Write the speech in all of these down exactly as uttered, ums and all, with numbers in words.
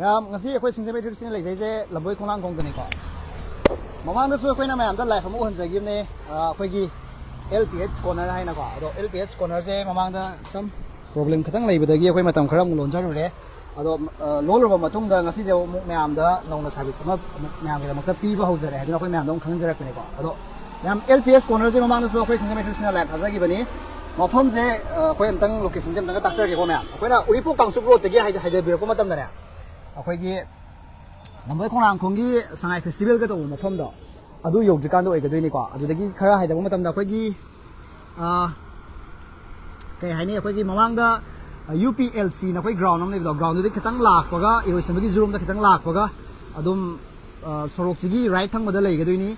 ꯃꯌꯥꯝ, ꯉꯁꯤ ꯑꯩꯈꯣꯏ ꯁꯤꯡꯖꯃꯩ ꯇ꯭ꯔꯦꯗꯔꯁꯤꯅ ꯂꯩꯖꯩꯁꯦ ꯂꯝꯕꯣꯏ ꯈꯣꯡꯅꯥꯡꯈꯣꯡꯗꯅꯤꯀꯣ꯫ ꯃꯃꯥꯡꯗꯁꯨ ꯑꯩꯈꯣꯏꯅ ꯃꯌꯥꯝꯗ ꯂꯥꯏꯐ ꯑꯃ ꯎꯍꯟꯖꯈꯤꯕꯅꯦ, ꯑ, ꯑꯩꯈꯣꯏꯒꯤ ꯑꯦꯜ ꯄꯤ ꯑꯩꯆ ꯀꯣꯔꯅꯔ ꯍꯥꯏꯅꯀꯣ꯫ ꯑꯗꯣ ꯑꯦꯜ ꯄꯤ ꯑꯩꯆ ꯀꯣꯔꯅꯔꯁꯦ ꯃꯃꯥꯡꯗ ꯁꯝ ꯄ꯭ꯔꯣꯕ꯭ꯂꯦꯝ ꯈꯤꯇꯪ ꯂꯩꯕꯗꯒꯤ ꯑꯩꯈꯣꯏ ꯃꯇꯝ ꯈꯔ ꯑꯃꯨꯛ ꯂꯣꯟꯖꯔꯨꯔꯦ꯫ ꯑꯗꯣ, ꯑ, ꯂꯣꯜꯂꯨꯔꯕ ꯃꯇꯨꯡꯗ ꯉꯁꯤꯁꯦ ꯑꯃꯨꯛ ꯃꯌꯥꯝꯗ ꯅꯧꯅ ꯁꯥꯔꯚꯤꯁ ꯑꯃ ꯑꯃꯨꯛ ꯃꯌꯥꯝꯒꯤꯗꯃꯛꯇ ꯄꯤꯕ ꯍꯧꯖꯔꯦ ꯍꯥꯏꯗꯨꯅ ꯑꯩꯈꯣꯏ ꯃꯌꯥꯝꯗ ꯑꯃꯨꯛ ꯈꯪꯍꯟꯖꯔꯛꯄꯅꯦꯀꯣ꯫ ꯑꯗꯣ ꯃꯌꯥꯝ, ꯑꯦꯜ ꯄꯤ ꯑꯩꯆ ꯀꯣꯔꯅꯔꯁꯦ ꯃꯃꯥꯡꯗꯁꯨ ꯑꯩꯈꯣꯏ ꯁꯤꯡꯖꯃꯩ ꯇ꯭ꯔꯦꯗꯔꯁꯤꯅ ꯂꯥꯏꯐ ꯊꯥꯖꯈꯤꯕꯅꯤ꯫ ꯃꯐꯝꯁꯦ, ꯑ, ꯑꯩꯈꯣꯏ ꯑꯝꯇꯪ ꯂꯣꯀꯦꯁꯟꯁꯦ ꯑꯝꯇꯪꯒ ꯇꯥꯛꯆꯔꯒꯦꯀꯣ ꯃꯌꯥꯝ꯫ ꯑꯩꯈꯣꯏꯅ ꯎꯔꯤꯄꯣꯛ ꯀꯥꯡꯆꯨꯞ ꯔꯣꯗꯇꯒꯤ ꯍꯥꯏꯗ-, ꯍꯥꯏꯗꯕꯤꯔꯛꯄ ꯃꯇꯝꯗꯅꯦ, ꯑꯩꯈꯣꯏꯒꯤ ꯂꯝꯕꯣꯏ ꯈꯣꯡꯅꯥꯡꯈꯣꯡꯒꯤ ꯁꯉꯥꯏ ꯐꯦꯁꯇꯤꯚꯦꯜꯒ ꯇꯧꯕ ꯃꯐꯝꯗꯣ, ꯑꯗꯨ ꯌꯧꯗ꯭ꯔꯤꯀꯥꯟꯗ ꯑꯣꯏꯒꯗꯣꯏꯅꯤꯀꯣ꯫ ꯑꯗꯨꯗꯒꯤ ꯈꯔ ꯍꯥꯏꯗꯕ ꯃꯇꯝꯗ ꯑꯩꯈꯣꯏꯒꯤ, ꯑ, ꯀꯩ ꯍꯥꯏꯅꯤ, ꯑꯩꯈꯣꯏꯒꯤ ꯃꯃꯥꯡꯗ, ꯑ, ꯌꯨ ꯄꯤ ꯑꯦꯜ ꯁꯤꯅ ꯑꯩꯈꯣꯏ ꯒ꯭ꯔꯥꯎꯟ ꯑꯃ ꯂꯩꯕꯗꯣ, ꯒ꯭ꯔꯥꯎꯟꯗꯨꯗꯒꯤ ꯈꯤꯇꯪ ꯂꯥꯛꯄꯒ, ꯏꯔꯣꯏꯁꯦꯝꯕꯒꯤ ꯖꯨꯔꯣꯝꯗ ꯈꯤꯇꯪ ꯂꯥꯛꯄꯒ ꯑꯗꯨꯝ, ꯑ, ꯁꯣꯔꯣꯛꯁꯤꯒꯤ ꯔꯥꯏꯠ ꯊꯪꯕꯗ ꯂꯩꯒꯗꯣꯏꯅꯤ꯫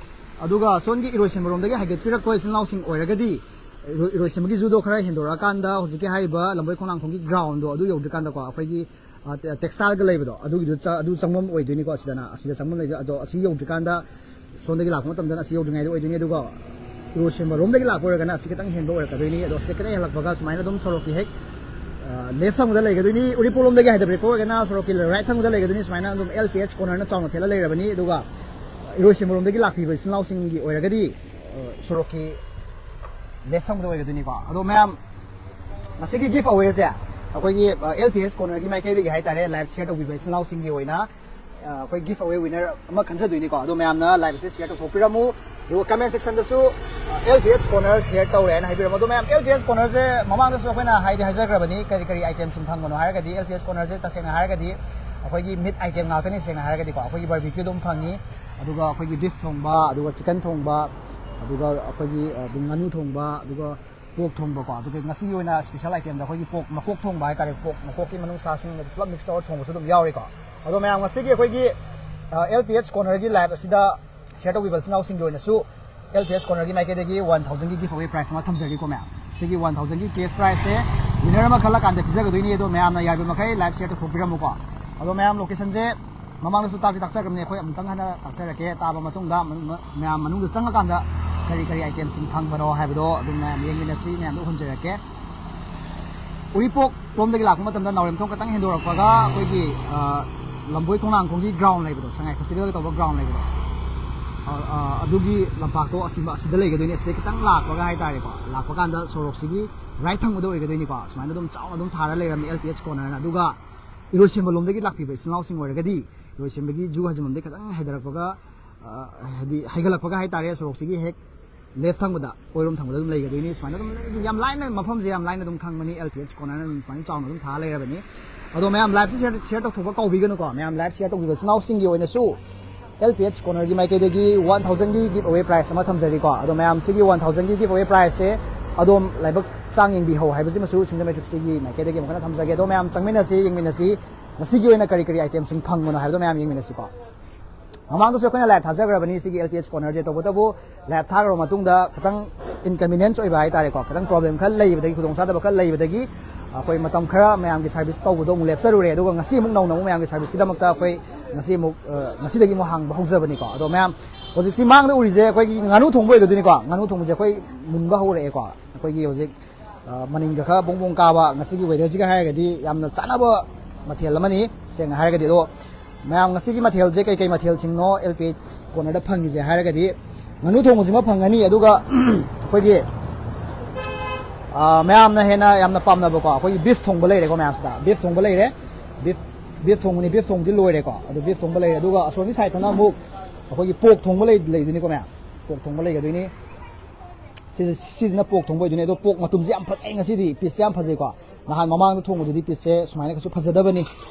ꯑꯗꯨꯒ ꯁꯣꯝꯒꯤ ꯏꯔꯣꯏꯁꯦꯝꯕꯔꯣꯝꯗꯒꯤ ꯍꯥꯏꯒꯠꯄꯤꯔꯛꯄ ꯏꯆꯤꯜ ꯏꯅꯥꯎꯁꯤꯡ ꯑꯣꯏꯔꯒꯗꯤ, ꯏꯔꯣꯏ-, ꯏꯔꯣꯏꯁꯦꯝꯕꯒꯤ ꯖꯨꯗꯣ ꯈꯔ ꯍꯦꯟꯗꯣꯔꯛꯑꯀꯥꯟꯗ ꯍꯧꯖꯤꯛꯀꯤ ꯍꯥꯏꯔꯤꯕ ꯂꯝꯕꯣꯏ ꯈꯣꯡꯅꯥꯡꯈꯣꯡꯒꯤ ꯒ꯭ꯔꯥꯎꯟꯗꯣ ꯑꯗꯨ ꯌꯧꯗ꯭ꯔꯤꯀꯥꯟꯗꯀꯣ, ꯑꯩꯈꯣꯏꯒꯤ, ꯑ, ꯇꯦ-, ꯇꯦꯛꯁꯇꯥꯏꯜꯒ ꯂꯩꯕꯗꯣ ꯑꯗꯨꯒꯤꯗꯨ ꯆ-, ꯑꯗꯨ ꯆꯪꯐꯝ ꯑꯣꯏꯗꯣꯏꯅꯤꯀꯣ꯫ ꯑꯁꯤꯗꯅ, ꯑꯁꯤꯗ ꯆꯪꯐꯝ ꯂꯩꯗꯣꯏ꯫ ꯑꯗꯣ ꯑꯁꯤ ꯌꯧꯗ꯭ꯔꯤꯀꯥꯟꯗ ꯁꯣꯝꯗꯒꯤ ꯂꯥꯛꯄ ꯃꯇꯝꯗꯅ ꯑꯁꯤ ꯌꯧꯗ꯭ꯔꯤꯉꯩꯗ ꯑꯣꯏꯗꯣꯏꯅꯤ꯫ ꯑꯗꯨꯒ ꯏꯔꯣꯏꯁꯦꯝꯕꯔꯣꯝꯗꯒꯤ ꯂꯥꯛꯄ ꯑꯣꯏꯔꯒꯅ ꯑꯁꯤ ꯈꯤꯇꯪ ꯍꯦꯟꯕ ꯑꯣꯏꯔꯛꯀꯗꯣꯏꯅꯤ꯫ ꯑꯗꯣ ꯁꯤꯗ ꯈꯤꯇꯪ ꯍꯦꯜꯂꯛꯄꯒ ꯁꯨꯃꯥꯏꯅ ꯑꯗꯨꯝ ꯁꯣꯔꯣꯛꯀꯤ ꯍꯦꯛ, ꯑ, ꯂꯦꯐ ꯊꯪꯕꯗ ꯂꯩꯒꯗꯣꯏꯅꯤ꯫ ꯎꯔꯤꯄꯣꯛꯂꯣꯝꯗꯒꯤ ꯍꯥꯏꯗꯕꯤꯔꯛꯄ ꯑꯣꯏꯔꯒꯅ ꯁꯣꯔꯣꯛꯀꯤ ꯔꯥꯏꯠ ꯊꯪꯕꯗ ꯂꯩꯒꯗꯣꯏꯅꯤ꯫ ꯁꯨꯃꯥꯏꯅ ꯑꯗꯨꯝ ꯑꯦꯜ ꯄꯤ ꯑꯩꯆ ꯀꯣꯔꯅꯔꯅ ꯆꯥꯎꯅ ꯊꯦꯠꯂ ꯂꯩꯔꯕꯅꯤ꯫ ꯑꯗꯨꯒ ꯏꯔꯣꯏꯁꯦꯝꯕꯔꯣꯝꯗꯒꯤ ꯂꯥꯛꯄꯤꯕ ꯏꯆꯤꯜ ꯏꯅꯥꯎꯁꯤꯡꯒꯤ ꯑꯣꯏꯔꯒꯗꯤ, ꯑ, ꯁꯣꯔꯣꯛꯀꯤ ꯂꯦꯐ ꯊꯪꯕꯗ ꯑꯣꯏꯒꯗꯣꯏꯅꯤꯀꯣ꯫ ꯑꯗꯣ ꯃꯌꯥꯝ, ꯉꯁꯤꯒꯤ ꯒꯤꯐ ꯑꯋꯦꯁꯦ ꯑꯩꯈꯣꯏꯒꯤ, ꯑ, ꯑꯦꯜ ꯄꯤ ꯑꯩꯆ ꯀꯣꯔꯅꯔꯒꯤ ꯃꯥꯏꯀꯩꯗꯒꯤ ꯍꯥꯏꯇꯥꯔꯦ, ꯂꯥꯏꯐ ꯁꯤꯌꯔ ꯇꯧꯕꯤꯕ ꯏꯆꯤꯜ ꯏꯅꯥꯎꯁꯤꯡꯒꯤ ꯑꯣꯏꯅ, ꯑ, ꯑꯩꯈꯣꯏ ꯒꯤꯐ ꯑꯋꯦ ꯋꯤꯅꯔ ꯑꯃ ꯈꯟꯖꯗꯣꯏꯅꯤꯀꯣ꯫ ꯑꯗꯣ ꯃꯌꯥꯝꯅ ꯂꯥꯏꯐ ꯑꯁꯤ ꯁꯤꯌꯔ ꯇꯧꯊꯣꯛꯄꯤꯔꯝꯃꯨ꯫ ꯑꯗꯨꯒ ꯀꯃꯦꯟ ꯁꯦꯛꯁꯟꯗꯁꯨ, ꯑ, ꯑꯦꯜ ꯄꯤ ꯑꯩꯆ ꯀꯣꯔꯅꯔ ꯁꯤꯌꯔ ꯇꯧꯔꯦ ꯍꯥꯏꯅ ꯍꯥꯏꯕꯤꯔꯝꯃꯨ꯫ ꯑꯗꯣ ꯃꯌꯥꯝ, ꯑꯦꯜ ꯄꯤ ꯑꯩꯆ ꯀꯣꯔꯅꯔꯁꯦ ꯃꯃꯥꯡꯗꯁꯨ ꯑꯩꯈꯣꯏꯅ ꯍꯥꯏꯗꯤ ꯍꯥꯏꯖꯈ꯭ꯔꯕꯅꯤ, ꯀꯔꯤ ꯀꯔꯤ ꯑꯥꯏꯇꯦꯝꯁꯤꯡ ꯐꯪꯕꯅꯣ ꯍꯥꯏꯔꯒꯗꯤ, ꯑꯦꯜ ꯄꯤ ꯑꯩꯆ ꯀꯣꯔꯅꯔꯁꯦ ꯇꯁꯦꯡꯅ ꯍꯥꯏꯔꯒꯗꯤ ꯑꯩꯈꯣꯏꯒꯤ ꯃꯤꯠ ꯑꯥꯏꯇꯦꯝ ꯉꯥꯛꯇꯅꯤ꯫ ꯁꯦꯡꯅ ꯍꯥꯏꯔꯒꯗꯤꯀꯣ, ꯑꯩꯈꯣꯏꯒꯤ ꯕꯥꯔꯕꯤꯀ꯭ꯌꯨ ꯑꯗꯨꯝ ꯐꯪꯉꯤ, ꯑꯗꯨꯒ ꯑꯩꯈꯣꯏꯒꯤ ꯕꯤꯐ ꯊꯣꯡꯕ, ꯑꯗꯨꯒ ꯆꯤꯀꯟ ꯊꯣꯡꯕ, ꯑꯗꯨꯒ ꯑꯩꯈꯣꯏꯒꯤ, ꯑ, ꯑꯗꯨꯝ ꯉꯥꯅꯨ ꯊꯣꯡꯕ, ꯑꯗꯨꯒ ꯄꯣꯛ ꯊꯣꯡꯕꯀꯣ꯫ ꯑꯗꯨꯒ ꯉꯁꯤꯒꯤ ꯑꯣꯏꯅ ꯁ꯭ꯄꯦꯁꯦꯜ ꯑꯥꯏꯇꯦꯝꯗ ꯑꯩꯈꯣꯏꯒꯤ ꯄꯣꯛ ꯃꯀꯣꯛ ꯊꯣꯡꯕ ꯍꯥꯏꯇꯥꯔꯦ, ꯄꯣꯛ ꯃꯀꯣꯛꯀꯤ ꯃꯅꯨꯡ ꯁꯥꯁꯤꯡ ꯄꯨꯂꯞ ꯃꯤꯛꯁ ꯇꯧꯔ ꯊꯣꯡꯕꯁꯨ ꯑꯗꯨꯝ ꯌꯥꯎꯔꯤꯀꯣ꯫ ꯑꯗꯣ ꯃꯌꯥꯝ, ꯉꯁꯤꯒꯤ ꯑꯩꯈꯣꯏꯒꯤ, ꯑ, ꯑꯦꯜ ꯄꯤ ꯑꯩꯆ ꯀꯣꯔꯅꯔꯒꯤ ꯂꯥꯏꯐ ꯑꯁꯤꯗ ꯁꯤꯌꯔ ꯇꯧꯕꯤꯕ ꯏꯆꯤꯟ ꯏꯅꯥꯎꯁꯤꯡꯒꯤ ꯑꯣꯏꯅꯁꯨ ꯑꯦꯜ ꯄꯤ ꯑꯩꯆ ꯀꯣꯔꯅꯔꯒꯤ ꯃꯥꯏꯀꯩꯗꯒꯤ ꯋꯥꯟ ꯊꯥꯎꯖꯟꯒꯤ ꯒꯤꯐ ꯑꯋꯦ ꯄ꯭ꯔꯥꯏꯖ ꯑꯃ ꯊꯝꯖꯔꯤꯀꯣ ꯃꯌꯥꯝ꯫ ꯁꯤꯒꯤ ꯋꯥꯟ ꯊꯥꯎꯖꯟꯒꯤ ꯀꯦꯁ ꯄ꯭ꯔꯥꯏꯖꯁꯦ ꯋꯤꯅꯔ ꯑꯃ ꯈꯜꯂꯀꯥꯟꯗ ꯄꯤꯖꯒꯗꯣꯏꯅꯤ꯫ ꯑꯗꯣ ꯃꯌꯥꯝꯅ ꯌꯥꯔꯤꯕ ꯃꯈꯩ ꯂꯥꯏꯐ ꯁꯤꯌꯔ ꯇꯧꯊꯣꯛꯄꯤꯔꯝꯃꯨꯀꯣ꯫ ꯑꯗꯣ ꯃꯌꯥꯝ, ꯂꯣꯀꯦꯁꯟꯁꯦ ꯃꯃꯥꯡꯗꯁꯨ ꯇꯥꯛꯇꯤ ꯇꯥꯛꯆꯈ꯭ꯔꯕꯅꯤ, ꯑꯩꯈꯣꯏ ꯑꯃꯨꯛꯇꯪ ꯍꯟꯅ ꯇꯥꯛꯆꯔꯛꯀꯦ꯫ ꯇꯥꯕ ꯃꯇꯨꯡꯗ ꯃꯅꯨꯡ-, ꯃꯌꯥꯝ ꯃꯅꯨꯡꯗ ꯆꯪꯉꯀꯥꯟꯗ ꯀꯔꯤ ꯀꯔꯤ ꯑꯥꯏꯇꯦꯝꯁꯤꯡ ꯐꯪꯕꯅꯣ ꯍꯥꯏꯕꯗꯣ ꯑꯗꯨꯝ ꯃꯌꯥꯝ ꯌꯦꯡꯃꯤꯟꯅꯁꯤ꯫ ꯃꯌꯥꯝꯗ ꯎꯍꯟꯖꯔꯛꯀꯦ꯫ ꯎꯔꯤꯄꯣꯛ ꯂꯣꯝꯗꯒꯤ ꯂꯥꯛꯄ ꯃꯇꯝꯗ ꯅꯥꯎꯔꯦꯝꯊꯣꯡ ꯈꯤꯇꯪ ꯍꯦꯟꯗꯣꯔꯛꯄꯒ ꯑꯩꯈꯣꯏꯒꯤ, ꯑ, ꯂꯝꯕꯣꯏ ꯈꯣꯡꯅꯥꯡꯈꯣꯡꯒꯤ ꯒ꯭ꯔꯥꯎꯟ ꯂꯩꯕꯗꯣ, ꯁꯉꯥꯏ ꯐꯦꯁꯇꯤꯚꯦꯜꯒ ꯇꯧꯕ ꯒ꯭ꯔꯥꯎꯟ ꯂꯩꯕꯗꯣ, ꯑ, ꯑ, ꯑꯗꯨꯒꯤ ꯂꯝꯄꯥꯛꯇꯣ ꯑꯁꯤꯗ ꯂꯩꯒꯗꯣꯏꯅꯤ꯫ ꯑꯁꯤꯗꯩ ꯈꯤꯇꯪ ꯂꯥꯛꯄꯒ ꯍꯥꯏꯇꯥꯔꯦꯀꯣ, ꯂꯥꯛꯄ ꯀꯥꯟꯗ ꯁꯣꯔꯣꯛꯁꯤꯒꯤ ꯔꯥꯏꯠ ꯊꯪꯕꯗ ꯑꯣꯏꯒꯗꯣꯏꯅꯤꯀꯣ꯫ ꯁꯨꯃꯥꯏꯅ ꯑꯗꯨꯝ ꯆꯥꯎꯅ ꯑꯗꯨꯝ ꯊꯥꯔ ꯂꯩꯔꯝꯃꯤ ꯑꯦꯜ ꯄꯤ ꯑꯩꯆ ꯀꯣꯔꯅꯔꯅ꯫ ꯑꯗꯨꯒ ꯏꯔꯣꯏꯁꯦꯝꯕ ꯂꯣꯝꯗꯒꯤ ꯂꯥꯛꯄꯤꯕ ꯏꯆꯤꯜ ꯏꯅꯥꯎꯁꯤꯡ ꯑꯣꯏꯔꯒꯗꯤ ꯏꯔꯣꯏꯁꯦꯝꯕꯒꯤ ꯖꯨ ꯍꯟꯖꯤꯟꯐꯝꯗꯒꯤ ꯈꯤꯇꯪ ꯍꯥꯏꯊꯔꯛꯄꯒ, ꯑ, ꯍꯥꯏꯗꯤ ꯍꯥꯏꯒꯠꯂꯛꯄꯒ ꯍꯥꯏꯇꯥꯔꯦ, ꯁꯣꯔꯣꯛꯁꯤꯒꯤ ꯍꯦꯛ ꯂꯦꯐ ꯊꯪꯕꯗ, ꯑꯣꯏꯔꯣꯝ ꯊꯪꯕꯗ ꯑꯗꯨꯝ ꯂꯩꯒꯗꯣꯏꯅꯤ꯫ ꯁꯨꯃꯥꯏꯅ ꯑꯗꯨꯝ, ꯑꯗꯨꯝ ꯌꯥꯝ ꯂꯥꯏꯅ, ꯃꯐꯝꯁꯦ ꯌꯥꯝ ꯂꯥꯏꯅ ꯑꯗꯨꯝ ꯈꯪꯕꯅꯤ, ꯑꯦꯜ ꯄꯤ ꯑꯩꯆ ꯀꯣꯔꯅꯔꯅ ꯑꯗꯨꯝ ꯁꯨꯃꯥꯏꯅ ꯆꯥꯎꯅ ꯑꯗꯨꯝ ꯊꯥꯔ ꯂꯩꯔꯕꯅꯤ꯫ ꯑꯗꯣ ꯃꯌꯥꯝ ꯂꯥꯏꯐꯁꯦ ꯁꯤꯌꯔ, ꯁꯤꯌꯔ ꯇꯧꯊꯣꯛꯄ ꯀꯥꯎꯕꯤꯒꯅꯨꯀꯣ꯫ ꯃꯌꯥꯝ ꯂꯥꯏꯐ ꯁꯤꯌꯔ ꯇꯧꯕꯤꯕ ꯏꯆꯤꯜ ꯏꯅꯥꯎꯁꯤꯡꯒꯤ ꯑꯣꯏꯅꯁꯨ ꯑꯦꯜ ꯄꯤ ꯑꯩꯆ ꯀꯣꯔꯅꯔꯒꯤ ꯃꯥꯏꯀꯩꯗꯒꯤ ꯋꯥꯟ ꯊꯥꯎꯖꯟꯒꯤ ꯒꯤꯐ ꯑꯋꯦ ꯄ꯭ꯔꯥꯏꯖ ꯑꯃ ꯊꯝꯖꯔꯤꯀꯣ꯫ ꯑꯗꯣ ꯃꯌꯥꯝ ꯁꯤꯒꯤ ꯋꯥꯟ ꯊꯥꯎꯖꯟꯒꯤ ꯒꯤꯐ ꯑꯋꯦ ꯄ꯭ꯔꯥꯏꯖꯁꯦ ꯑꯗꯣꯝ ꯂꯥꯏꯕꯛ ꯆꯥꯡ ꯌꯦꯡꯕꯤꯍꯧ ꯍꯥꯏꯕꯁꯤꯃꯁꯨ ꯁꯤꯡꯖꯃꯩ ꯐꯤꯞꯁꯇꯒꯤ ꯃꯥꯏꯀꯩꯗꯒꯤ ꯑꯃꯨꯛ ꯍꯟꯅ ꯊꯝꯖꯒꯦ꯫ ꯑꯗꯣ ꯃꯌꯥꯝ ꯆꯪꯃꯤꯟꯅꯁꯤ, ꯌꯦꯡꯃꯤꯟꯅꯁꯤ꯫ ꯉꯁꯤꯒꯤ ꯑꯣꯏꯅ ꯀꯔꯤ ꯀꯔꯤ ꯑꯥꯏꯇꯦꯝꯁꯤꯡ ꯐꯪꯕꯅꯣ ꯍꯥꯏꯕꯗꯣ ꯃꯌꯥꯝ ꯌꯦꯡꯃꯤꯟꯅꯁꯤꯀꯣ꯫ ꯃꯃꯥꯡꯗꯁꯨ ꯑꯩꯈꯣꯏꯅ ꯂꯥꯏꯚ ꯊꯥꯖꯈ꯭ꯔꯕꯅꯤ ꯁꯤꯒꯤ ꯑꯦꯜ ꯄꯤ ꯑꯩꯆ ꯀꯣꯔꯅꯔꯁꯦ꯫ ꯇꯧꯕꯇꯕꯨ ꯂꯥꯏꯚ ꯊꯥꯈ꯭ꯔꯕ ꯃꯇꯨꯡꯗ ꯈꯤꯇꯪ ꯏꯟꯀꯟꯚꯤꯅꯤꯌꯦꯟꯁ ꯑꯣꯏꯕ ꯍꯥꯏꯇꯥꯔꯦꯀꯣ, ꯈꯤꯇꯪ ꯄ꯭ꯔꯣꯕ꯭ꯂꯦꯝ ꯈꯔ ꯂꯩꯕꯗꯒꯤ, ꯈꯨꯗꯣꯡꯆꯥꯗꯕ ꯈꯔ ꯂꯩꯕꯗꯒꯤ ꯑꯩꯈꯣꯏ ꯃꯇꯝ ꯈꯔ ꯃꯌꯥꯝꯒꯤ ꯁꯥꯔꯚꯤꯁ ꯇꯧꯕꯗꯣ ꯑꯃꯨꯛ ꯂꯦꯞꯆꯔꯨꯔꯦ꯫ ꯑꯗꯨꯒ ꯉꯁꯤ ꯑꯃꯨꯛ ꯅꯧꯅ ꯑꯃꯨꯛ ꯃꯌꯥꯝꯒꯤ ꯁꯥꯔꯚꯤꯁꯀꯤꯗꯃꯛꯇ ꯑꯩꯈꯣꯏ ꯉꯁꯤ ꯑꯃꯨꯛ, ꯑ, ꯉꯁꯤꯗꯒꯤ ꯑꯃꯨꯛ ꯍꯥꯡꯕ ꯍꯧꯖꯕꯅꯤꯀꯣ꯫ ꯑꯗꯣ ꯃꯌꯥꯝ ꯍꯧꯖꯤꯛꯁꯤ ꯃꯥꯡꯗ ꯎꯔꯤꯁꯦ ꯑꯩꯈꯣꯏꯒꯤ ꯉꯥꯅꯨ ꯊꯣꯡꯕ ꯑꯣꯏꯒꯗꯣꯏꯅꯤꯀꯣ꯫ ꯉꯥꯅꯨ ꯊꯣꯡꯕꯁꯦ ꯑꯩꯈꯣꯏ ꯃꯨꯟꯕ ꯍꯧꯔꯛꯑꯦꯀꯣ꯫ ꯑꯩꯈꯣꯏꯒꯤ ꯍꯧꯖꯤꯛ, ꯑ, ꯃꯅꯤꯟꯒ ꯈꯔ ꯕꯣꯡ ꯕꯣꯡ ꯀꯥꯕ, ꯉꯁꯤꯒꯤ ꯋꯦꯗꯔꯁꯤꯒ ꯍꯥꯏꯔꯒꯗꯤ ꯌꯥꯝꯅ ꯆꯥꯟꯅꯕ ꯃꯊꯦꯜ ꯑꯃꯅꯤ, ꯁꯦꯡꯅ ꯍꯥꯏꯔꯒꯗꯤ꯫ ꯑꯗꯣ ꯃꯌꯥꯝ, ꯉꯁꯤꯒꯤ ꯃꯊꯦꯜꯁꯦ ꯀꯩ ꯀꯩ ꯃꯊꯦꯜꯁꯤꯡꯅꯣ ꯑꯦꯜ ꯄꯤ ꯑꯩꯆ ꯀꯣꯔꯅꯔꯗ ꯐꯪꯉꯤꯁꯦ ꯍꯥꯏꯔꯒꯗꯤ, ꯉꯥꯅꯨ ꯊꯣꯡꯕꯁꯤꯃ ꯐꯪꯒꯅꯤ, ꯑꯗꯨꯒ ꯑꯩꯈꯣꯏꯒꯤ, ꯑ, ꯃꯌꯥꯝꯅ ꯍꯦꯟꯅ ꯌꯥꯝꯅ ꯄꯥꯝꯅꯕꯀꯣ, ꯑꯩꯈꯣꯏꯒꯤ ꯕꯤꯐ ꯊꯣꯡꯕ ꯂꯩꯔꯦꯀꯣ꯫ ꯃꯌꯥꯝꯁꯤꯗ ꯕꯤꯐ ꯊꯣꯡꯕ ꯂꯩꯔꯦ꯫ ꯕꯤꯐ, ꯕꯤꯐ ꯊꯣꯡꯕꯅꯤ, ꯕꯤꯐ ꯊꯣꯡꯕꯗꯤ ꯂꯣꯏꯔꯦꯀꯣ꯫ ꯑꯗꯨ ꯕꯤꯐ ꯊꯣꯡꯕ ꯂꯩꯔꯦ, ꯑꯗꯨꯒ ꯑꯁꯣꯝꯒꯤ ꯁꯥꯏꯠꯇꯅ ꯑꯃꯨꯛ ꯑꯩꯈꯣꯏꯒꯤ ꯄꯣꯔꯛ ꯊꯣꯡꯕ ꯂꯩ-, ꯂꯩꯗꯣꯏꯅꯤꯀꯣ ꯃꯌꯥꯝ꯫ ꯄꯣꯔꯛ ꯊꯣꯡꯕ ꯂꯩꯒꯗꯣꯏꯅꯤ꯫ ꯁꯤꯁꯦ, ꯁꯤꯁꯤꯅ ꯄꯣꯔꯛ ꯊꯣꯡꯕ ꯑꯣꯏꯗꯣꯏꯅꯦ꯫ ꯑꯗꯣ ꯄꯣꯔꯛ ꯃꯇꯨꯝꯁꯦ ꯌꯥꯝ ꯐꯖꯩ ꯉꯁꯤꯗꯤ, ꯄꯤꯁꯁꯦ ꯌꯥꯝ ꯐꯖꯩꯀꯣ꯫ ꯅꯍꯥꯟ ꯃꯃꯥꯡꯗ ꯊꯣꯡꯕꯗꯨꯗꯤ ꯄꯤꯁꯁꯦ ꯁꯨꯃꯥꯏꯅ ꯀꯩꯁꯨ ꯐꯖꯗꯕꯅꯤ,